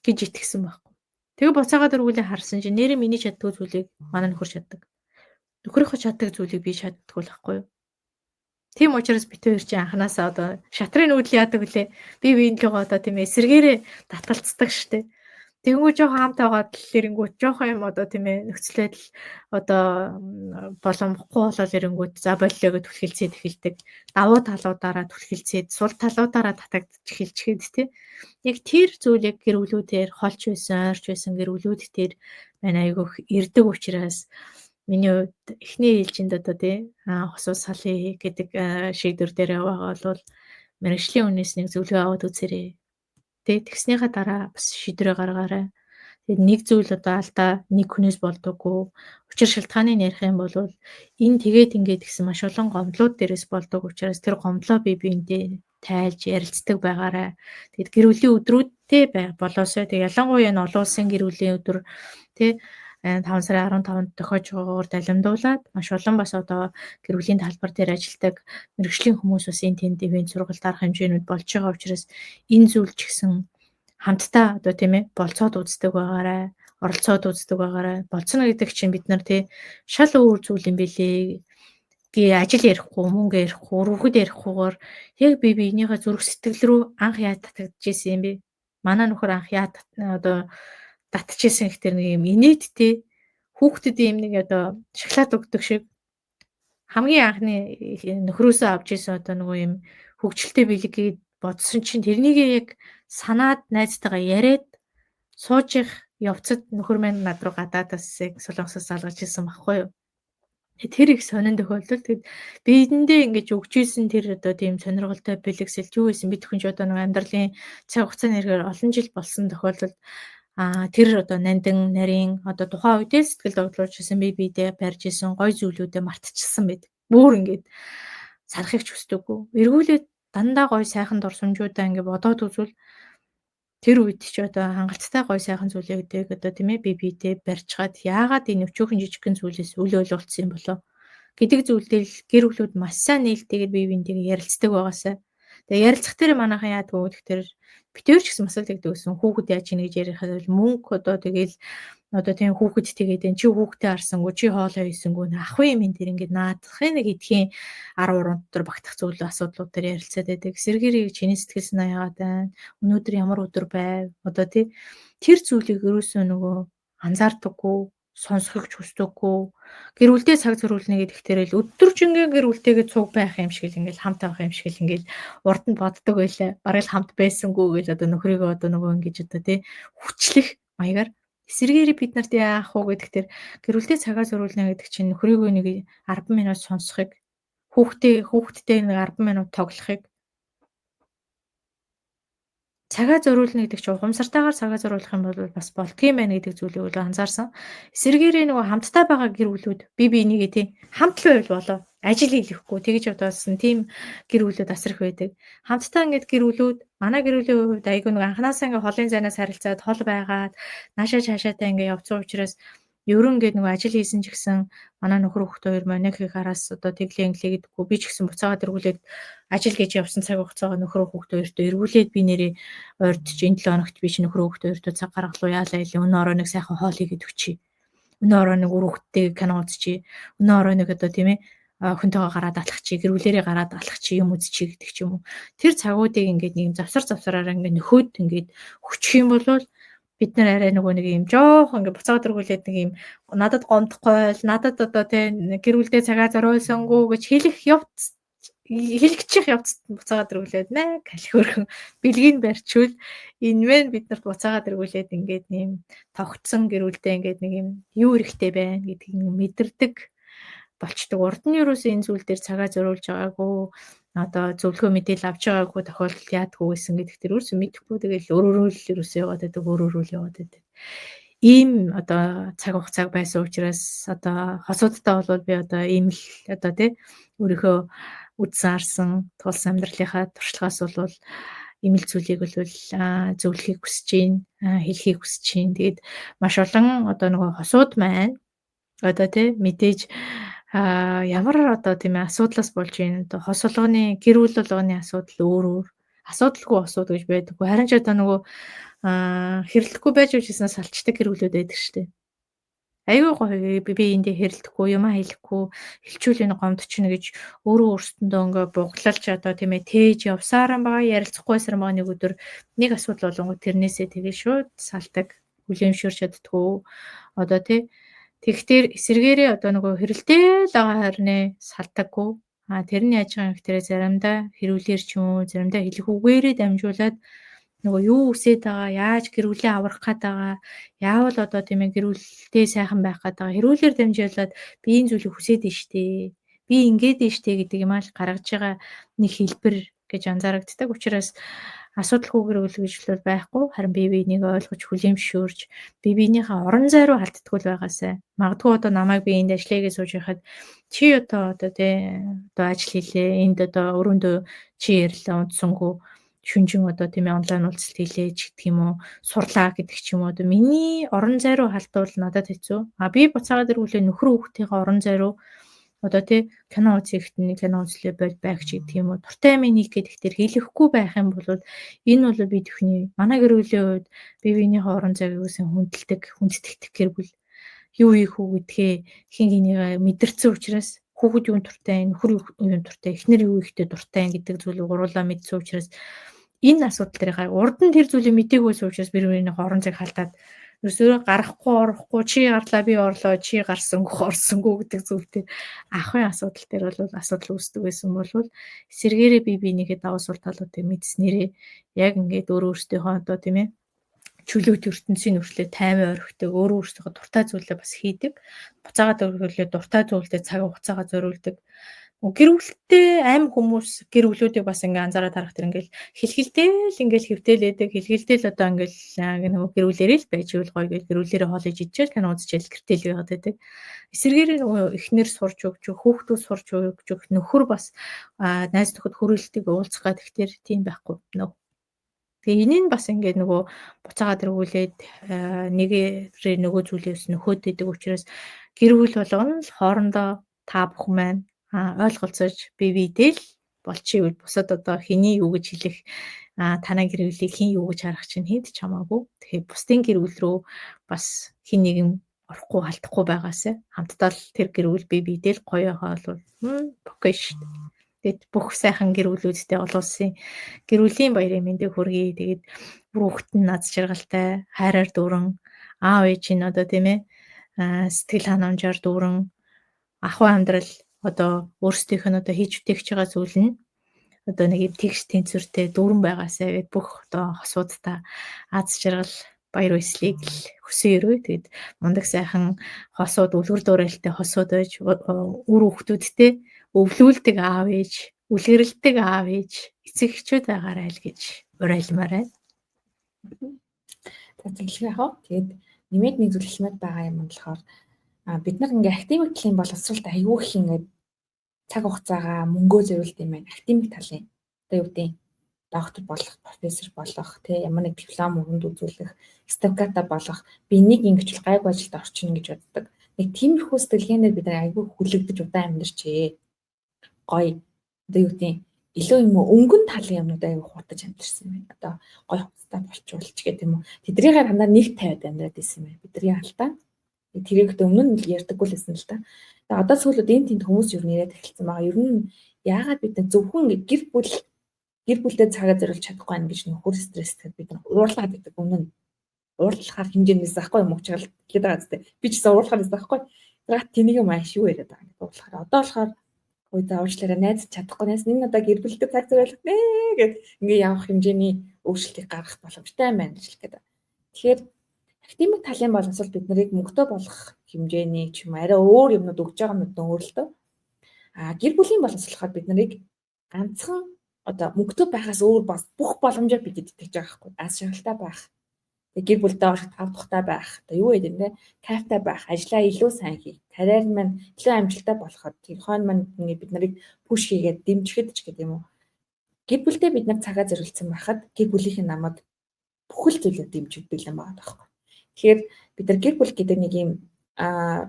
гэж итгэсэн байхгүй. Тэгээ буцаагаад өргүүлээ харсан чинь нээрээ миний чаддаг зүйлийг манай нөхөр чаддаг. Нөхрийнхөө чаддаг зүйлийг би чаддаггүй л байхгүй юу? Тийм учраас бид хоёр чинь анханасаа одоо шатрын нүүдэл яадаг вүлээ. Би биеийн лугаа одоо, тийм ээ, эсэргээрээ таталцдаг штэ. Тэгэнгүүт жоохон хамт байгаад л ирэнгүүт жоохон юм одоо, тийм ээ, нөхцөл байдал одоо боломжгүй болол ирэнгүүт за боллоо гэж түлхэлцээд эхэлдэг. Давуу талуудаараа түлхэлцээд, сул талуудаараа татагдчих эхэлчихэд, тий. Яг тэр зүйлийг гэр бүлүүдээр холч байсан, ойрч байсан гэр бүлүүд дээр маань айгүйх ирдэг учраас миний хувьд эхний ээлжинд одоо, тий, хосуу салъя гэдэг шийдвэр дээр яваа бол мэргэжлийн хүнээс нэг зөвлөгөө аваад үзээрэй. Тэ, тэгснийхаа дараа бас шийдвэрээ гаргаарай. Тэгээд нэг зүйл одоо алдаа нэг хүнээс болдоггүй. Учир шалтгааныг ярих юм бол энэ тэгээд ингээд гэсэн маш олон гомдлууд дээрээс болдог учраас тэр гомдлоо бие биендээ тайлж ярилцдаг байгаарай. Тэгээд гэр бүлийн өдрүүдтэй болоосой. Тэг ялангуяа энэ олон улсын гэр бүлийн өдөр, тий, 5 сарын 15-нд тохиож байгаагаар далимдуулаад маш олон бас одоо гэр бүлийн талбар дээр ажилладаг мэргэжлийн хүмүүс бас энэ тэнд ивент сургалт арга хэмжээнүүд болж байгаа учраас энэ зүйл ч гэсэн хамтдаа одоо, тийм ээ, болцоод үздэг байгаарай, оролцоод үздэг байгаарай. Болцоно гэдэг чинь бид нар, тий, шал өөр зүйл юм билээ гээ ажил ярихгүй, мөнгө ярихгүй, өрөвхөд ярихгүйгээр яг бие биенийхээ зүрх сэтгэл рүү анх яаж татагдчихсэн юм бэ? Манай нөхөр анх яа одоо татчихсан ихтер нэг юм инээдтэй хүүхдэд юм нэг одоо шоколад өгдөг шиг Хамгийн анхны нөхрөөсөө авч исэн одоо нөгөө юм хөгжилтэй бэлэг гээд бодсон чинь тэрнийг яг санаад найзтайгаа яриад сууж их явцад нөхөр маань над руу гадаадаас яг Солонгосоос залгаж ирсэн байхгүй юу. Тэр их сонин тохиолдол. Тэгэд биедэндээ ингэж өгч исэн тэр одоо тийм сонирхолтой бэлэг сэлт юу байсан бид хүн ч одоо нэг амьдралын цаг хугацааны хэрэгээр олон жил болсон тохиолдолд тэр одоо нандин нарийн одоо тухайн үедээ сэтгэл догдлуулж исэн би биедээ барьж исэн гой зүйлүүдээ мартчихсан байдаг. Бүр ингээд санахыг ч хүсдэггүй. Эргүүлээд дандаа гой сайхан дурсамжуудаа ингээд бодоод үзвэл тэр үед ч одоо хангалттай гой сайхан зүйлүүдийг одоо тийм ээ би биедээ барьчгаад яагаад энэ өчүүхэн жижигхэн зүйлээс үл ойлголцсон юм болоо гэдэг зүйл дээр л гэр бүлүүд маш сайн нээлттэйгээр бие биентэйгээ ярилцдаг байгаасай. Тэгээ ярилцах дээр манайхан яадаг вэ гэхээр битээр ч гэсэн бас л тэгдэг гэсэн хүүхэд яаж ийн гэж ярихад бол мөнгө одоо тэгэл одоо тийм хүүхэд тэгээд энэ чи хүүхдээ харсангүй чи хоолоо хийсэнгүй ахын юм энэ тэр ингээд наадахын нэг эдхийн 10 уран дотор багтах зүйл асуудлууд дээр ярилцаад байдаг. Сэргэрийг чиний сэтгэл санаа яагаад байна? Өнөөдөр ямар өдөр байв? Одоо тий тэр зүйлийг ерөөсөө нөгөө анзаардаггүй, сонсохыг ч хүсдэггүй. Гэр бүлдээ цаг зориулна гэдэгтэр л өдөржингөө гэр бүлтэйгээ цуг байх юм шиг л ингээл хамт авах юм шиг л ингээл урд нь боддог байлаа. Бараг л хамт байсангүй гэж одоо нөхрийгөө одоо нөгөө ингэж одоо тий хүчлэх маягаар эсэргээрээ бид нарт яах вэ гэдэгтэр гэр бүлдээ цагаа зориулна гэдэг чинь нөхрийгөө нэг 10 минут сонсохыг, хүүхэдтэй нэг 10 минут тоглохыг, цагаа зориулна гэдэг чинь ухамсартайгаар цагаа зориулах юм бол бас болдгийм байна гэдэг зүйлийг бол анзаарсан. Эсэргээрээ нөгөө хамтдаа байгаа гэр бүлүүд бие биенийгээ тий хамт л байвал болоо ажил хийхгүй тэгж бодоодсон тийм гэр бүлүүд асар их байдаг. Хамтдаа ингээд гэр бүлүүд манай гэр бүлийн хувьд айгүй нэг анханасаа ингээд холын зайнаас харилцаад хол байгаад наашаа цаашаатай ингээд явцсан учраас ерөн ингээд нөгөө ажил хийсэн ч гэсэн манай нөхөр хүүхд хоёр маань их араас одоо тэглээ инглээ гэдэггүй би ч гэсэн буцаагаад эргүүлээд ажил гэж явсан цаг хугацаагаа нөхөр хүүхд хоёртоо эргүүлээд би нэрээ ойрд чи энэ 7 хоногт би чи нөхөр хүүхд хоёртоо цаг гаргалуу яалаа илээ өнөө ороо нэг сайхан хоол хийгээд өчье. Өнөө ороо нэг үр хүүхдтэй кино үзчихье. Өнөө ороо нэг одоо тийм ээ охинтойгоо гараад алхах чи, гэр бүлэрээ гараад алхах чи, юм үзчихье гэдэг ч юм уу. Тэр цагуудыг ингээд нэг завсар завсараараа ингээд нөхөд ингээд өччих юм бол бид нар арай нөгөө нэг юм жоох ингээд буцаад өргүүлээд нэг юм надад гомдохгүй л надад одоо тий гэр бүлдээ цагаа зориулсангүй гэж хэлэх явц хэлчихэх явцад буцаагаад өргүүлээд нэ калхиөрхөн бэлгийг барьчвал энэ мэн бид нарт буцаагаад өргүүлээд ингээд нэм тогтсон гэр бүлдээ ингээд нэг юм юу хэрэгтэй байна гэдгийг мэдэрдэг болчдөг. Урд нь ерөөсөө энэ зүйл дээр цагаа зориулж байгаагүй одоо зөвлөгөө мэдээлэл авч байгаагүй тохиолдолд яадгүй байсан гэдэг тэр ерөөсөө мэдэхгүй тэгэл өөр өөрөөр л ерөөсөө яваад байдаг, өөр өөрөөр л яваад байдаг. Ийм одоо цаг хугацааг байсан учраас одоо хосуудтай бол би одоо ийм л одоо тий өөрийнхөө үдсэн арсан тулсан амьдралынхаа туршлагаас бол ийм л зүйлийг бол зөвлөхийг хүсэж байна, хэлхийг хүсэж байна. Тэгээд маш олон одоо нөгөө хосууд маань одоо тий мэдээж ямар одоо тийм ээ асуудлаас болж байна. Одоо хос болгоны гэр бүл болгоны асуудал өөр өөр. Асуудалгүй асуудал гэж байдаггүй. Харин ч одоо нөгөө хэрэлдэхгүй байж үжижсэн салчдаг гэр бүлүүд байдаг шүү дээ. Айгүй гоё би эндээ хэрэлдэхгүй, юмаа хэлэхгүй, хилчүүл энэ гомдчихно гэж өөрөө өөрсөндөө ингээ буглалж одоо тийм ээ тээж явсаар байгаа, ярилцахгүй байсаар байгаа нэг өдөр нэг асуудал болонгууд тэрнээсээ тэгээ шууд салдаг, хүлээмжшүүрч чаддгүй. Одоо тий Тэгэхдээ эсэргээрээ одоо нөгөө хэрэлдээл байгаа харин салдаггүй. Тэр нь яаж байгаа юм гэхээр заримдаа хэрүүлэр ч юм уу, заримдаа хэлэх үгээрээ дамжуулаад нөгөө юу үсээд байгаа, яаж гэр бүлээ аврах гээд байгаа, яавал одоо тийм ээ гэр бүлтэй сайхан байх гээд байгаа. Хэрүүлэр дамжуулаад би энэ зүйлийг хүсээд нь штэ. Би ингээд нь штэ гэдэг юм аа л гаргаж байгаа нэг хэлбэр гэж анзаарагддаг. Учраас асуудалгүй гэр бүл гэж л байхгүй. Харин бие биенийг ойлгож, хүлээмжшүүрж, бие биенийхээ орон зай руу халтдаггүй л байгаасай. Магадгүй одоо намайг би энд ажиллая гэж сууж байхад чи одоо тий одоо ажил хийлээ. Энд одоо өрөөндөө чи ярьлаа унтсангүй шүнжин одоо тийм ээ онлайн уулзалт хийлээ ч гэх юм уу, сурлаа гэдэг ч юм уу. Одоо миний орон зай руу халтуул надад хэцүү. А би буцаагаад ирүүлээ нөхөр хүүхдийнхээ орон зай руу одоо тий кино үзэхэд нэг кино үзлээ боль байх ч гэх юм уу. Дуртай юм нэг гэдэг тэр хэлэхгүй байх юм бол энэ бол би тэхний манай гэр бүлийн хувьд бие биенийхээ орон зайг юусэн хүндэлдэг, хүндэтгэдэг гэр бүл юу хийх үү гэдгээ хин хинийгээ мэдэрсэн учраас хүүхэд юун дуртай, нөхөр юун дуртай, эхнэр юу хийхдээ дуртай гэдэг зүйлийг гуруулаа мэдсэн учраас энэ асуудал дээр гай урд нь тэр зүйлийг мдэггүй байсан учраас бие биенийхээ орон зайг халдаад Ерөөсөө гарахгүй орохгүй, чи гарлаа би орлоо, чи гарсангүй орсонгүй гэдэг зүйлтэй ахын асуудал дээр бол асуудал үүсдэг байсан бол эсэргээрээ би бинийхээ давуу сул талуудыг мэдснээрээ яг ингээд өөр өөрсдийнхөө одоо тийм ээ чөлөөт ертөнцийн нүртлээ тайван орхидог, өөрөө өөрсдийнхөө дуртай зүйлээ бас хийдэг. Буцаагаад өргөлөө дуртай зүйлдээ цаг хугацаагаа зориулдаг. Гэр бүлтэй аим хүмүүс гэр бүлүүдийг бас ингээ анзаараад харах тэр ингээл хэлхэлдэл ингээл хэвтээлээдэг, хэлхэлдэл одоо ингээл нөгөө гэр бүлэрээ л байж ивэл гоё гэл гэр бүлэрээ хоол иж ичээл кино үзчихэл гэртэл байгаад байдаг. Эсвэргээр нөгөө эхнэр сурч өгч, хүүхдүүд сурч өгч, нөхөр бас найз нөхөд хүрээлтийг уулзах гэдэг тэр тийм байхгүй. Нөө. Тэгээ энэ нь бас ингээд нөгөө буцаагаад эргүүлээд нэгээрээ нөгөө зүйлээс нөхөд идэг учраас гэр бүл болгоно л хоорондоо та бүхэн маань ойлголцож бие биедээ л болчихвол бусад одоо хэний юу гэж хэлэх, танай гэр бүлийг хэн юу гэж харах чинь хэд ч хамаагүй. Тэгэхээр бусдын гэр бүл рүү бас хэн нэгэн орохгүй алдахгүй байгаасай. Хамтдаа л тэр гэр бүл бие биедээ л гоё байгаа бол окей шүү дээ. Тэгээд бүх сайхан гэр бүлүүдтэй олон улсын гэр бүлийн баярын мэндийг хүргэе. Тэгээд хүүхэд нь наз жаргалтай, хайраар дүүрэн, аав ээж нь одоо тийм ээ сэтгэл ханамжаар дүүрэн, ахуй амьдрал одоо өөрсдийнх нь одоо хийж бүтээгч байгаа зүйл нь одоо нэг юм тэгш тэнцвэртэй дүүрэн байгаасай гэд бүх одоо хосуудаа аз жаргал баяр баясгалыг л хүсэн өрөө. Тэгээд мундаг сайхан хосууд үлгэр дуурайлтай хосууд байж үр хүүхдүүдтэй өвлүүлдэг аав ээж, үлгэрэлдэг аав ээж, эцэг эхчүүд байгаарай л гэж уриалмаар байна. За тэглэх яах вэ? Тэгээд нэмээд нэг зүйл хэлмээр байгаа юм нь болохоор бид нар ингээ академик талын боловсролд аюу их ингээд цаг хугацаагаа мөнгөө зориулт юм байна. Академик талын одоо юу гэдэг доктор болох, профессор болох, тэ ямар нэг диплом өрөнд үзүүлэх, сертификата болох, би нэг ингэж гайгүй ажилд орчихно гэж боддог. Нэг тиймэрхүү сэтгэлгээнээр бид нар аюу хүлэгдэж удаан амьдарчээ. Гоё. Одоо юу гэдэг илүү юм уу өнгөн талын юмнууд аюу хурдаж амьдарсан юм байна. Одоо гоё хувцастай болчулч гэх юм уу. Тэдрийгээр хандаа нэг тавиад амьдраад исэн юм байна. Бидний алдаа. Тэрийг өмнө нь ярьдаггүй л байсан л та. Тэгээ одоо сүүлүүд энэ тэнд хүмүүс юу нэрэд эхэлсэн байгаа. Ер нь яагаад бид нар зөвхөн гэр бүлдээ цагаа зориулж чадахгүй байна гэж нөхөр стресстэй бид нар уурлаад байдаг. Өмнө нь уурлахаар хэмжээнээс ахгүй юм уучрал хэлээд байгаа зү. Би ч гэсэн уурлахаар байсан ахгүй. Тэр тэнийг юм ааш юу яриад байгаа юм. Уурлахаар одоо болохоор ой за уучлаарай найз чадахгүй найз энэ удаа гэр бүлдээ цаг зориулах нэ гэд ингээ явах хэмжээний өөрчлөлтийг гаргах боломжтой юм байна гэж хэлэх гээд. Тэгэхээр академик талын боловсрол бид нарыг мөнгөтэй болох хэмжээний ч юм арай өөр юмнууд өгж байгаа юмнууд нь өөр л дөө. А гэр бүлийн боловсрол болохоор бид нарыг ганцхан одоо мөнгөтэй байхаас өөр бас бүх боломжоор бидэд итгэж байгаа байхгүй. Аз жаргалтай байх. Тэгээ гэр бүлдээ орох тав тухтай байх. Одоо юу гэдэг юм бэ? Кайфтай байх, ажлаа илүү сайн хийх, карьер маань илүү амжилттай болоход тэр хойно маань ингэ бид нарыг пүш хийгээд дэмжихэд ч гэдэг юм уу. Гэр бүлдээ бид нар цагаа зориулсан байхад гэр бүлийнхэн намайг бүхэл зүйлээр дэмжигдэг юм байна байхгүй. Тэгэхээр бид нар гэр бүл гэдэг нэг юм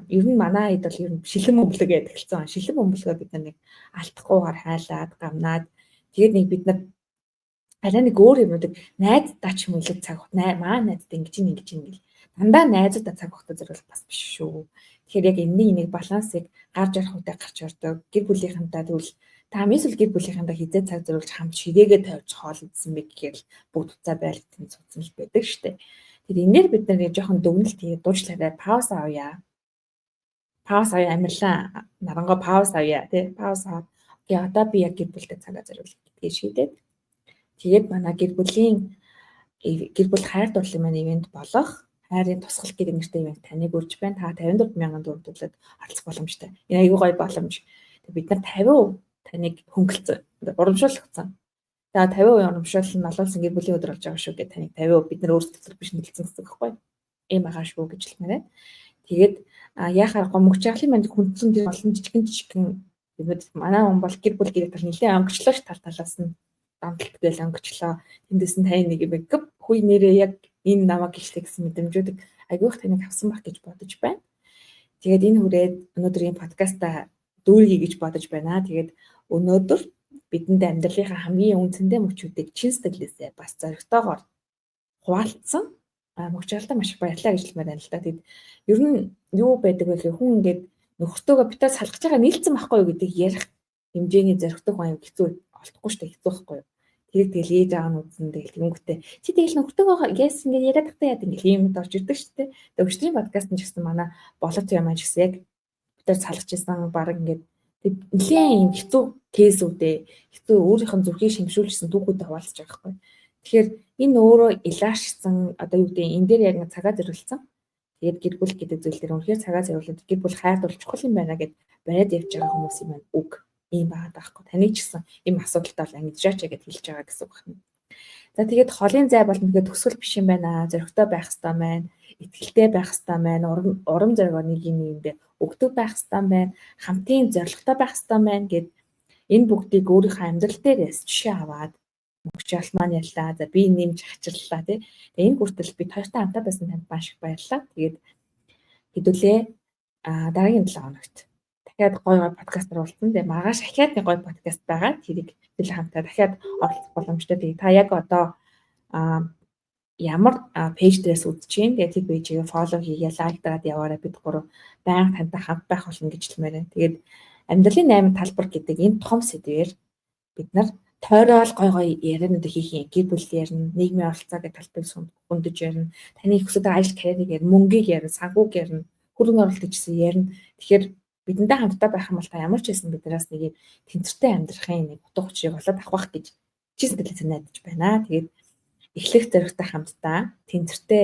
ер нь манай хэд бол ер нь шилэн бөмбөлөг гэдэг хэлсэн. Шилэн бөмбөлгөө бид нар нэг алдахгүйгээр хайлаад, гамнаад тэгээд нэг бид нар арай нэг өөр юмнуудыг найздаа ч юм уу илүү цаг маа найздаа ингэж ингэж ингэж дандаа найзуудаа цаг хугацаа зориулах бас биш шүү. Тэгэхээр яг энэний нэг балансыг гарч ярих үедээ гарч ордог. Гэр бүлийнхэнтэй тэгвэл та хамгийн сүүл гэр бүлийнхэнтэй хизээ цаг зориулж хамт ширээгээ тавьж хоол идсэн бэ гэхээр бүгд уцаа байлгтэн цуцсан л байдаг штэ. Тэгэхээр энээр бид нар жоохон дүгнэлт хийгээд дуушлаарай пауз авъя. Пауз авъя амарлаа. Нарангаа пауз авъя тий. Пауз аваад окей одоо би яг гэр бүлтэй цагаа зориулах гэдгийг шийдээд тэгээд манай гэр бүлийн гэр бүл хайр дурлалын маань ивент болох хайрын тусгал гэдэг нэртэй ивент таныг урьж байна. Та 54,000 төгрөг төлөөд оролцох боломжтой. Энэ аюу гой боломж. Бид нар 50% таныг хөнгөлцөн. Урамшуулгдсан. За 50% урамшуул нь олон улсын гэр бүлийн өдөр болж байгаа шүү гэдэг таныг 50% бид нар өөрсдөө төлөв биш нэлцэн гэсэн үг байхгүй. Ийм байгаа шүү гэж хэлмээр байна. Тэгээд яхаар гоо мөнгө чаглалын манд хүндсэн тэр олон жижигэн жижигэн юмуд манай хүн бол гэр бүл гэдэг тал нэлээд онгочлоо ш тал талаас нь дамталт гээл онгочлоо. Тэндээс нь тань нэг юм гэв хүй нэрээ яг энэ намайг гिचлээ гэсэн мэдрэмжүүдийг айгүйх таныг авсан байх гэж бодож байна. Тэгээд энэ хүрээд өнөөдрийн подкаста дүүргий гэж бодож байна. Тэгээд өнөөдөр бидэнд амьдралынхаа хамгийн үнцэнтэй мөчүүдийг чин сэтгэлээсээ бас зоригтойгоор хуваалцсан мөч жаргалтай маш их баярлалаа гэж хэлмээр байна л да. Тэгэд ер нь юу байдаг вэ гэхээр хүн ингээд нөхөртөөгөө битээ салгаж байгаа нийлцэн байхгүй юу гэдгийг ярих хэмжээний зоригтой хүн аюу хэцүү олдохгүй шүү дээ, хэцүү байхгүй юу. Тэр тэгэл ээж аав нь үзэн тэгэл тэнгүүтээ чи тэгэл нөхдөөгөө яс ингээд яриад тахтаа яад ингээд юм орж ирдэг шүү дээ. Тэгээ өчигдрийн подкаст нь ч гэсэн манай болот юм аа ч гэсэн яг бид нар салгаж исэн баг ингээд нэлээд юм хэцүү кейсүүдээ хэцүү өөрийнх нь зүрхийг шимшүүлжсэн түүхүүдэд хуваалцаж байгаа байхгүй. Тэгэхээр энэ өөрөө илаашсан одоо юу гэдэг энэ дээр яг нэг цагаа зориулсан. Тэгээд гэр бүл гэдэг зүйл дээр үнэхээр цагаа зориулаад гэр бүл хайр дур чухал юм байна гэд бариад явж байгаа хүмүүсийн маань үг ийм байгаа даахгүй. Таны ч гэсэн ийм асуудалтай бол ангижраач гэд хэлж байгаа гэсэн үг байна. За тэгээд холын зай бол үнэхээр төсөл биш юм байна. Зоригтой байх хэрэгтэй байна. Итгэлтэй байх хэрэгтэй байна. Урам зоригоо нэг юм нэгэндээ өгдөг байх хэрэгтэй байна. Хамтын зорилготой байх хэрэгтэй байна гэд энэ бүгдийг өөрийнхөө амьдрал дээрээс жишээ аваад мөгчөөл маань ярьлаа. За би нэмж хачирлаа тий. Тэгээ энэ хүртэл бид хоёртой хамтаа байсан танд маш их баярлалаа. Тэгээд хэдүүлээ дараагийн 7 хоногт дахиад гоё гоё подкастаар уулзсан. Тэгээ маргааш дахиад нэг гоё подкаст байгаа. Тэрийг хэдүүлээ хамтаа дахиад оролцох боломжтой. Тэгээ та яг одоо ямар page дээрээс үзэж чинь. Тэгээ тэр page ийг follow хийгээ, like дараад яваарай. Бид гурав байнга тантай хамт байх болно гэж хэлмээр байна. Тэгээд амьдралын 8 талбар гэдэг энэ том сэдвээр бид нар тойрол гой гой ярианууд хийх юм. Гэр бүл ярина, нийгмийн оролцоо гэх талбарыг хөндөж ярина. Таны хүсэж байгаа ажил карьерийг ярина, мөнгийг ярина, санхүүг ярина, хөрөнгө оруулалт гэсэн ярина. Тэгэхээр бидэнтэй хамтдаа байх юм бол та ямар ч байсан биднээс нэг юм тэнцвэртэй амьдрахын нэг утга учирыг олоод авах гэж чи сэтгэлээ найдаж байна. Тэгээд эхлэх зоригтой хамтдаа тэнцвэртэй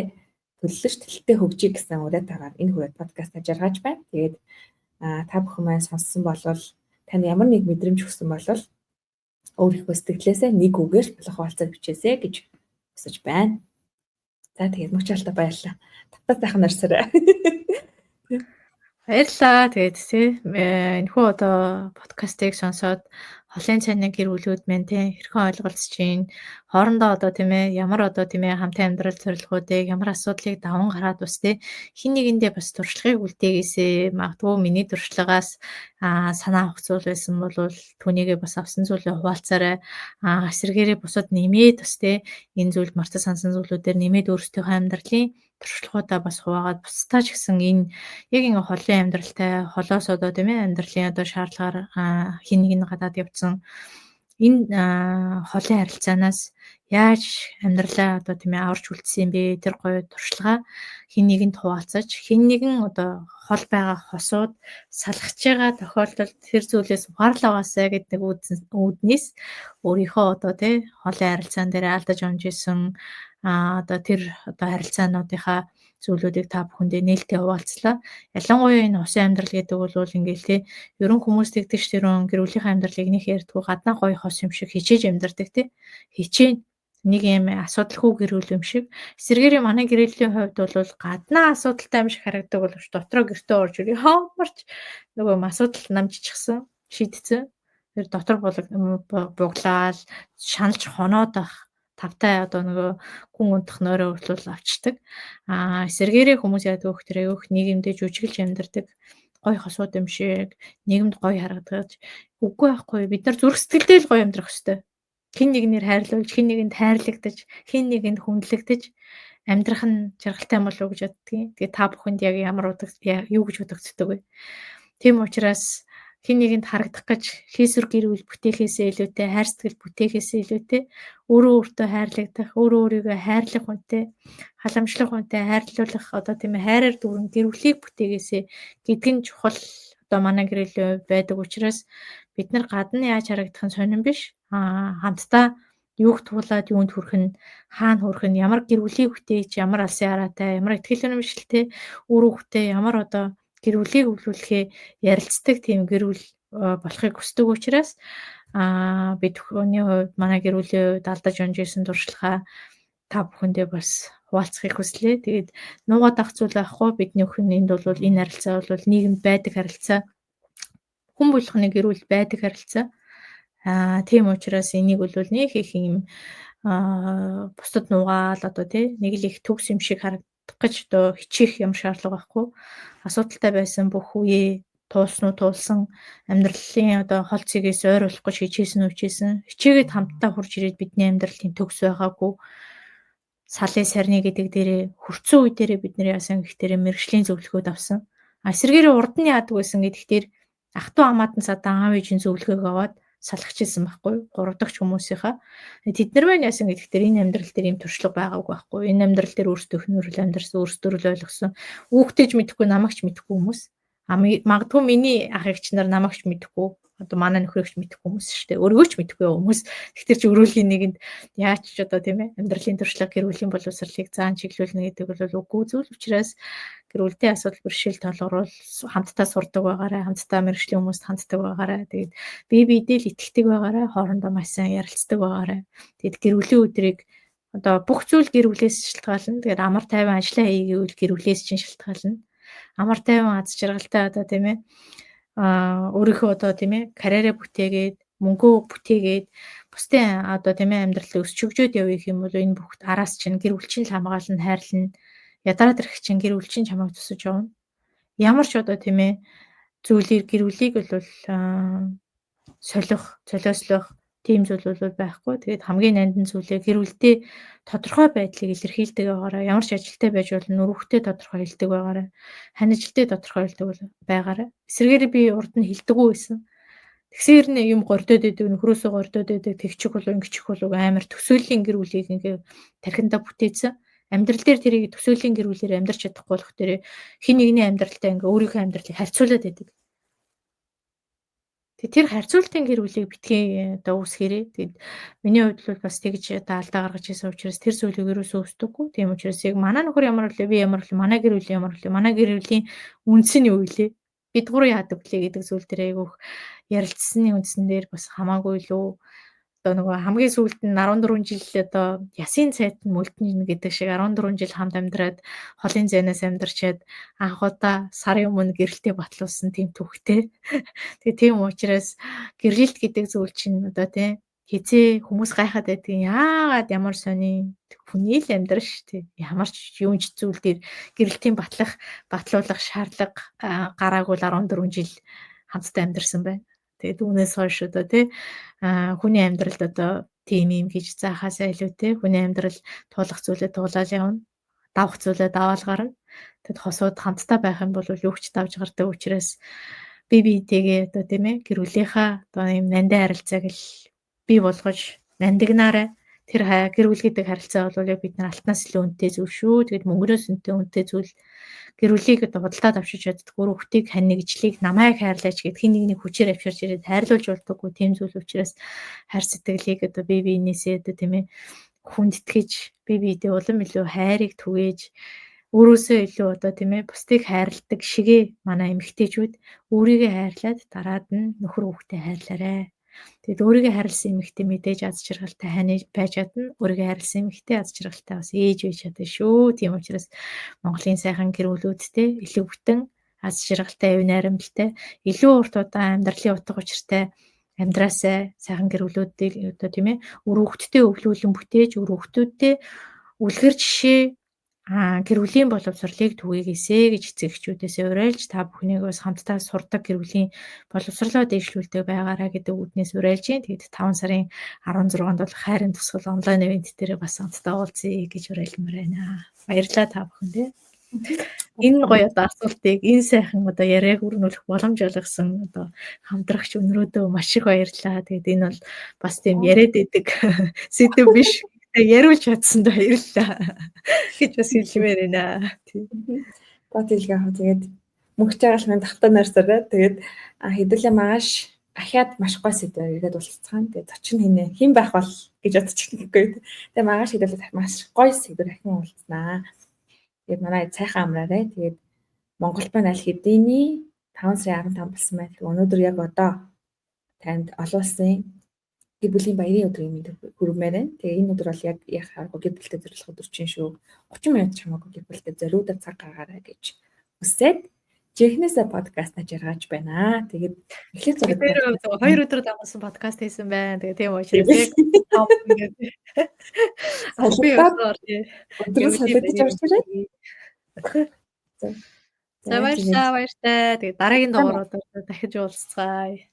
төлөлөж тэлэлтэй хөгжиж гэсэн уриатаагаар энэ хүрээд подкаст жаргаж байна. Тэгээд та бүхэн маань сонссон болвол танд ямар нэг мэдрэмж өгсөн болвол өөрийнхөө сэтгэлээсээ нэг үгээр болох хуваалцаад бичээсэй гэж хүсэж байна. За тэгээд мөчөлтө баярлалаа. Тавтаа сайхан нарсарай. Баярлалаа. Тэгээд тий энэхүү одоо подкастыг сонсоод холын цайны гэр бүлүүд мэн тий хэрхэн ойлголцож чинь хоорондоо одоо тийм ямар одоо тийм хамтын амьдрал зорилгоудыг ямар асуудлыг даван гараад бас тий хин нэгэндээ бас туршлагыг үлдээгээсэй. Магадгүй миний туршлагаас санаа авах зүйл байсан бол түүнийгээ бас авсан зүйлээ хуваалцаарай. Эсрэгээрээ бусад нэмээд бас тий энэ зүйл мартаж сансан зүйлүүдээр нэмээд өөрсдийнхөө амьдралын туршлагуудаа бас хуваагаад бусдаа ч гэсэн энэ яг ингээ холын амьдралтай холоос одоо тийм амьдралын одоо шаардлагаар хин нэг нь гадаад явцсан энэ холын харилцаанаас яаж амьдралаа одоо тийм аварч үлдсэн юм бэ? Тэр гоё туршлага хин нэгэнд хуваалцаж, хин нэгэн одоо хол байгаа хосууд салгаж байгаа тохиолдолд тэр зүйлээс ухаарлаа аваасай гэдэг үүднээс өөрийнхөө одоо тий холын харилцаан дээр алдаж онж исэн одоо тэр одоо харилцаануудынхаа зүйлүүдийг та бүхэндээ нээлттэй хуваалцлаа. Ялангуяа энэ усын амьдрал гэдэг бол ингээл тий ерөн хүмүүс тэгдэг ш тэрэн гэр бүлийнхээ амьдралыг нэг ярьдгүү гаднаа гоё хос юм шиг хичээж амьдардаг тий. Хичээн нэг юм асуудалгүй гэр бүл юм шиг. Эсвэргээрээ манай гэрээлийн хувьд бол гаднаа асуудалтай юм шиг харагдаг боловч дотроо гэртээ орж ирээ. Хаамарч нөгөө юм асуудал намжчихсан, шийдсэн. Тэр дотор буглаал шаналж хоноод ах тавтай одоо нөгөө гүн унтах нойроо хүртэл авчдаг. Эсэргээрээ хүмүүс яадаг вэ гэхээр өөх нийгэмдээ жүжиглж амьдардаг гоё хосууд юм шиг нийгэмд гоё харагдаж үгүй байхгүй бид нар зүрх сэтгэлдээ л гоё амьдрах ёстой. Хэн нэгнээр хайрлуулж, хэн нэгэнд хайрлагдаж, хэн нэгэнд хүндлэгдэж амьдрах нь жаргалтай болов уу гэж боддгийн. Тэгээ та бүхэнд яг ямар юу гэж бодогддог вэ? Тийм учраас хэн нэгэнд харагдах гэж хийсвэр гэр бүл бүтээхээсээ илүүтэй, хайр сэтгэл бүтээхээсээ илүүтэй өөрөө өөртөө хайрлагдах, өөрөө өөрийгөө хайрлах хүнтэй, халамжлах хүнтэй, хайрлуулах одоо тийм хайраар дүүрэн гэр бүлийг бүтээгээсээ гэдэг нь чухал одоо манай гэрээлийн байдаг учраас бид нар гадна яаж харагдах нь сонирн биш. Хамтдаа юуг туулаад юунд хүрэх нь, хаана хүрэх нь, ямар гэр бүлийг бүтээж, ямар алсын хараатай, ямар итгэл үнэмшилтэй үр хүүхдээ ямар одоо гэр бүлийг өвлүүлэхээ ярилцдаг тийм гэр бүл болохыг хүсдэг учраас бид хүний хувьд манай гэр бүлийн хувьд алдаж онж исэн туршлагаа та бүхэндээ бас хуваалцахыг хүслээ. Тэгээд нуугаад авах зүйл байхгүй бидний бүхэн энд бол энэ харилцаа бол нийгэмд байдаг харилцаа. Хүн болгоны гэр бүл байдаг харилцаа. Тийм учраас энийг бол нэг их юм бусдад нуугаал одоо тий нэг л их төгс юм шиг харагдах гэж одоо хичээх юм шаардлага байхгүй. Асуудалтай байсан бүх үеэ туулсан уу туулсан амьдралын одоо хол цэгээс ойр болох гэж хичээсэн үү хичээсэн. Хичээгээд хамтдаа хурж ирээд бидний амьдралын төгс байгаагүй. Салын сарны гэдэг дээрээ хөрцөн үе дээрээ бид нэр яасан гэхтэрээ мэрэгжлийн зөвлөгөөд авсан. Эсвэргээрээ урд нь яадаг байсан гэдэгтэр ах トゥ амаатан садан аав ээжийн зөвлөгөөг аваад салгаж ирсэн байхгүй юу? 3 дахь хүмүүсийнхаа. Тэд нар маань яасан гэдэг дээр энэ амьдрал дээр ийм туршлага байгаагүй байхгүй юу? Энэ амьдрал дээр өөрсдөө нөрөл амьдарсан, өөрсдөө л ойлгосон. Хүүхдээ ч мэдэхгүй, намайг ч мэдэхгүй хүмүүс. А магадгүй миний ах эгч нар намайг ч мэдэхгүй, одоо манай нөхрийг ч мэдэхгүй хүмүүс шүү дээ. Өөрийгөө ч мэдэхгүй хүмүүс. Тэгэхээр чи өрөөлхийн нэгэнд яаж ч одоо тийм амьдралын туршлага, гэр бүлийн боловсролыг заан чиглүүлнэ гэдэг бол үгүй зүйл учраас гэр бүлтэй асуудал бэрхшээл толгорвол хамтдаа сурдаг байгаарай, хамтдаа мэргэжлийн хүмүүст ханддаг байгаарай. Тэгээд бие биедээ л итгэдэг байгаарай, хоорондоо маш сайн ярилцдаг байгаарай. Тэгээд гэр бүлийн өдрийг одоо бүх зүйл гэр бүлээс шалтгаална. Тэгээд амар тайван ажиллаа хийгээвэл гэр бүлээс чинь шалтгаална. Амар тайван аз жаргалтай одоо тийм өөрийнхөө одоо тийм карьераа бүтээгээд, мөнгөө бүтээгээд бусдын одоо тийм амьдралаа өсч хөгжөөд явах юм бол энэ бүх араас чинь гэр бүл чинь л хамгаална, хайрлна. Ядараад ирэх чинь гэр бүл чинь чамайг тусаж явна. Ямар ч одоо тийм зүйлээр гэр бүлийг бол солих, золиослох тийм зүйл бол байхгүй. Тэгээд хамгийн нандин зүйлээ гэр бүлдээ тодорхой байдлыг илэрхийлдэг байгаарай. Ямар ч ажилтай байж болно, нөрвөхтэй тодорхой хэлдэг байгаарай. Ханижилтээ тодорхой хэлдэг байгаарай. Эсрэгээр би урд нь хэлдэггүй байсан. Тэгсээр нь юм гордоод идэг, нөхрөөсөө гордоод идэг, тэгчих болов, ингэчих болов амар төсөөллийн гэр бүлийг ингээ тархиндаа бүтээсэн. Амьдрал дээр тэрийг төсөөллийн гэр бүлээр амьдрч чадахгүй болох тэр хин нэгний амьдралтай ингээ өөрийнхөө амьдралыг харьцуулаад идэг. Тэгээ тэр харьцуултын гэр бүлийг битгий одоо үүсгээрэй. Тэгээд миний хувьд бол бас тэгж одоо алдаа гаргаж ирсэн учраас тэр зүйлийг ерөөсөө өсдөггүй. Тийм учраас яг манай нөхөр ямар вэ, би ямар вэ, манай гэр бүл ямар вэ, манай гэр бүлийн үндс нь юу вэ? Бид гурав яадаг вүлээ гэдэг зүйл дээр айгүйх ярилцсаны үндсэн дээр бас хамаагүй илүү одоо нөгөө хамгийн сүүлд нь 14 жил одоо ясын цайт нь мөлдөн гэдэг шиг 14 жил хамт амьдраад холын зайнаас амьдарчаад анх удаа сарын өмнө гэрэлтэй батлуулсан тийм түүхтэй. Тэгээ тийм учраас гэрлэлт гэдэг зүйл чинь одоо тийм хизээ хүмүүс гайхаад байдгийг яагаад ямар сони хүний л амьдрал шүү дээ. Ямар ч юун ч зүйл дээр гэрэлтийн батлуулах шаардлага гараагүй л 14 жил хамтдаа амьдарсан байна. Тэгээд үүнээс хойш одоо тий хүний амьдралд одоо тийм юм гэж заахаасаа илүү тий хүний амьдрал туулах зүйлээ туулаад явна. Давах зүйлээ даваал гарна. Тэгэд хосууд хамтдаа байх юм бол юу ч давж гардаг учраас би биетэйгээ одоо тийм гэр бүлийнхаа одоо ийм нандин харилцааг л бий болгож нандинараа тэр гэр бүл гэдэг харилцаа бол яг бид нар алтнаас илүү үнэтэй зүйл шүү. Тэгээд мөнгөнөөс үнэтэй зүйл гэр бүлийг одоо худалдаад авчиж чаддаг. Өөр хүүхдийг хань нэгжлийг намайг хайрлаач гэд хин нэгний хүчээр авчирч ирээд хайрлуулж болдоггүй тийм зүйл учраас хайр сэтгэлийг одоо бие биенээсээ одоо тийм хүндэтгэж бие биедээ улам илүү хайрыг түгээж өөрөөсөө илүү одоо тийм бусдыг хайрладаг шигээ манай эмэгтэйчүүд өөрийгөө хайрлаад дараад нь нөхөр хүүхдээ хайрлаарай. Тэгэд өөрийгөө хайрласан эмэгтэй мэдээж аз жаргалтай хань байж чадна. Өөрийгөө хайрласан эмэгтэй аз жаргалтай бас ээж байж чадна шүү. Тийм учраас Монголын сайхан гэр бүлүүдтэй илүү бүтэн аз жаргалтай, эв найрамдалтай, илүү урт удаан амьдралын утга учиртай амьдраасай сайхан гэр бүлүүдийг одоо тийм үр хөвгтдээ өвлүүлэн бүтээж, үр хөвгтүүдтэй үлгэр жишээ гэр бүлийн боловсролыг түгээгээсэй гэж эцэг эхчүүдээсээ уриалж та бүхнийг бас хамтдаа сурдаг гэр бүлийн боловсролоо дэвшлүүлдэг байгаарай гэдэг үднээс уриалж байна. Тэгээд 5 сарын 16-нд бол хайрын тусгал онлайн ивент дээр бас хамтдаа уулзъя гэж уриалмаар байна. Баярлалаа та бүхэндээ. Энэ гоё одоо асуултыг энэ сайхан одоо яриаг өрнүүлэх боломж олгосон одоо хамтрагч өнрөөдөө маш их баярлалаа. Тэгээд энэ бол бас тийм яриад идэг сэдэв биш. Яриулж чадсанд баярлалаа гэж бас хэлмээр байна. Тийм. Гот хэлгээ хаа тэгээд мөнх жагаал минь давтаа нарсараа тэгээд хэдүүлээ маргааш ахиад маш гой сэдвээр ирээд уулзцгаана. Тэгээд зочин хинэ хэн байх бол гэж бодчихгүй. Тэгээд маргааш хэдүүлээ маш гой сэдвээр ахин уулзнаа. Тэгээд манай сайхан амраарай. Тэгээд Монгол байна аль хэдийний 5 сарын 15 болсон байна. Өнөөдөр яг одоо танд олон улсын гэр бүлийн баярын өдрийн мэнд хүргэмээр байна. Тэгээ энэ өдөр бол яг харахгүй гэр бүлтэй зориулах өдөр чинь шүү. 30 минут ч хамаагүй гэр бүлтэй зориудаар цаг гаргаарай гэж хүсээд жинхнээсээ подкастаа жаргаж байна. Тэгээд эхлээд зураг 2 өдөр дагуулсан подкаст хийсэн байна. Тэгээ тийм учраас яг ингээд би өдөр солигдож орж ирээ. За баярлалаа, баяртай. Тэгээ дараагийн дугааруудаар дахиж уулзцгаая.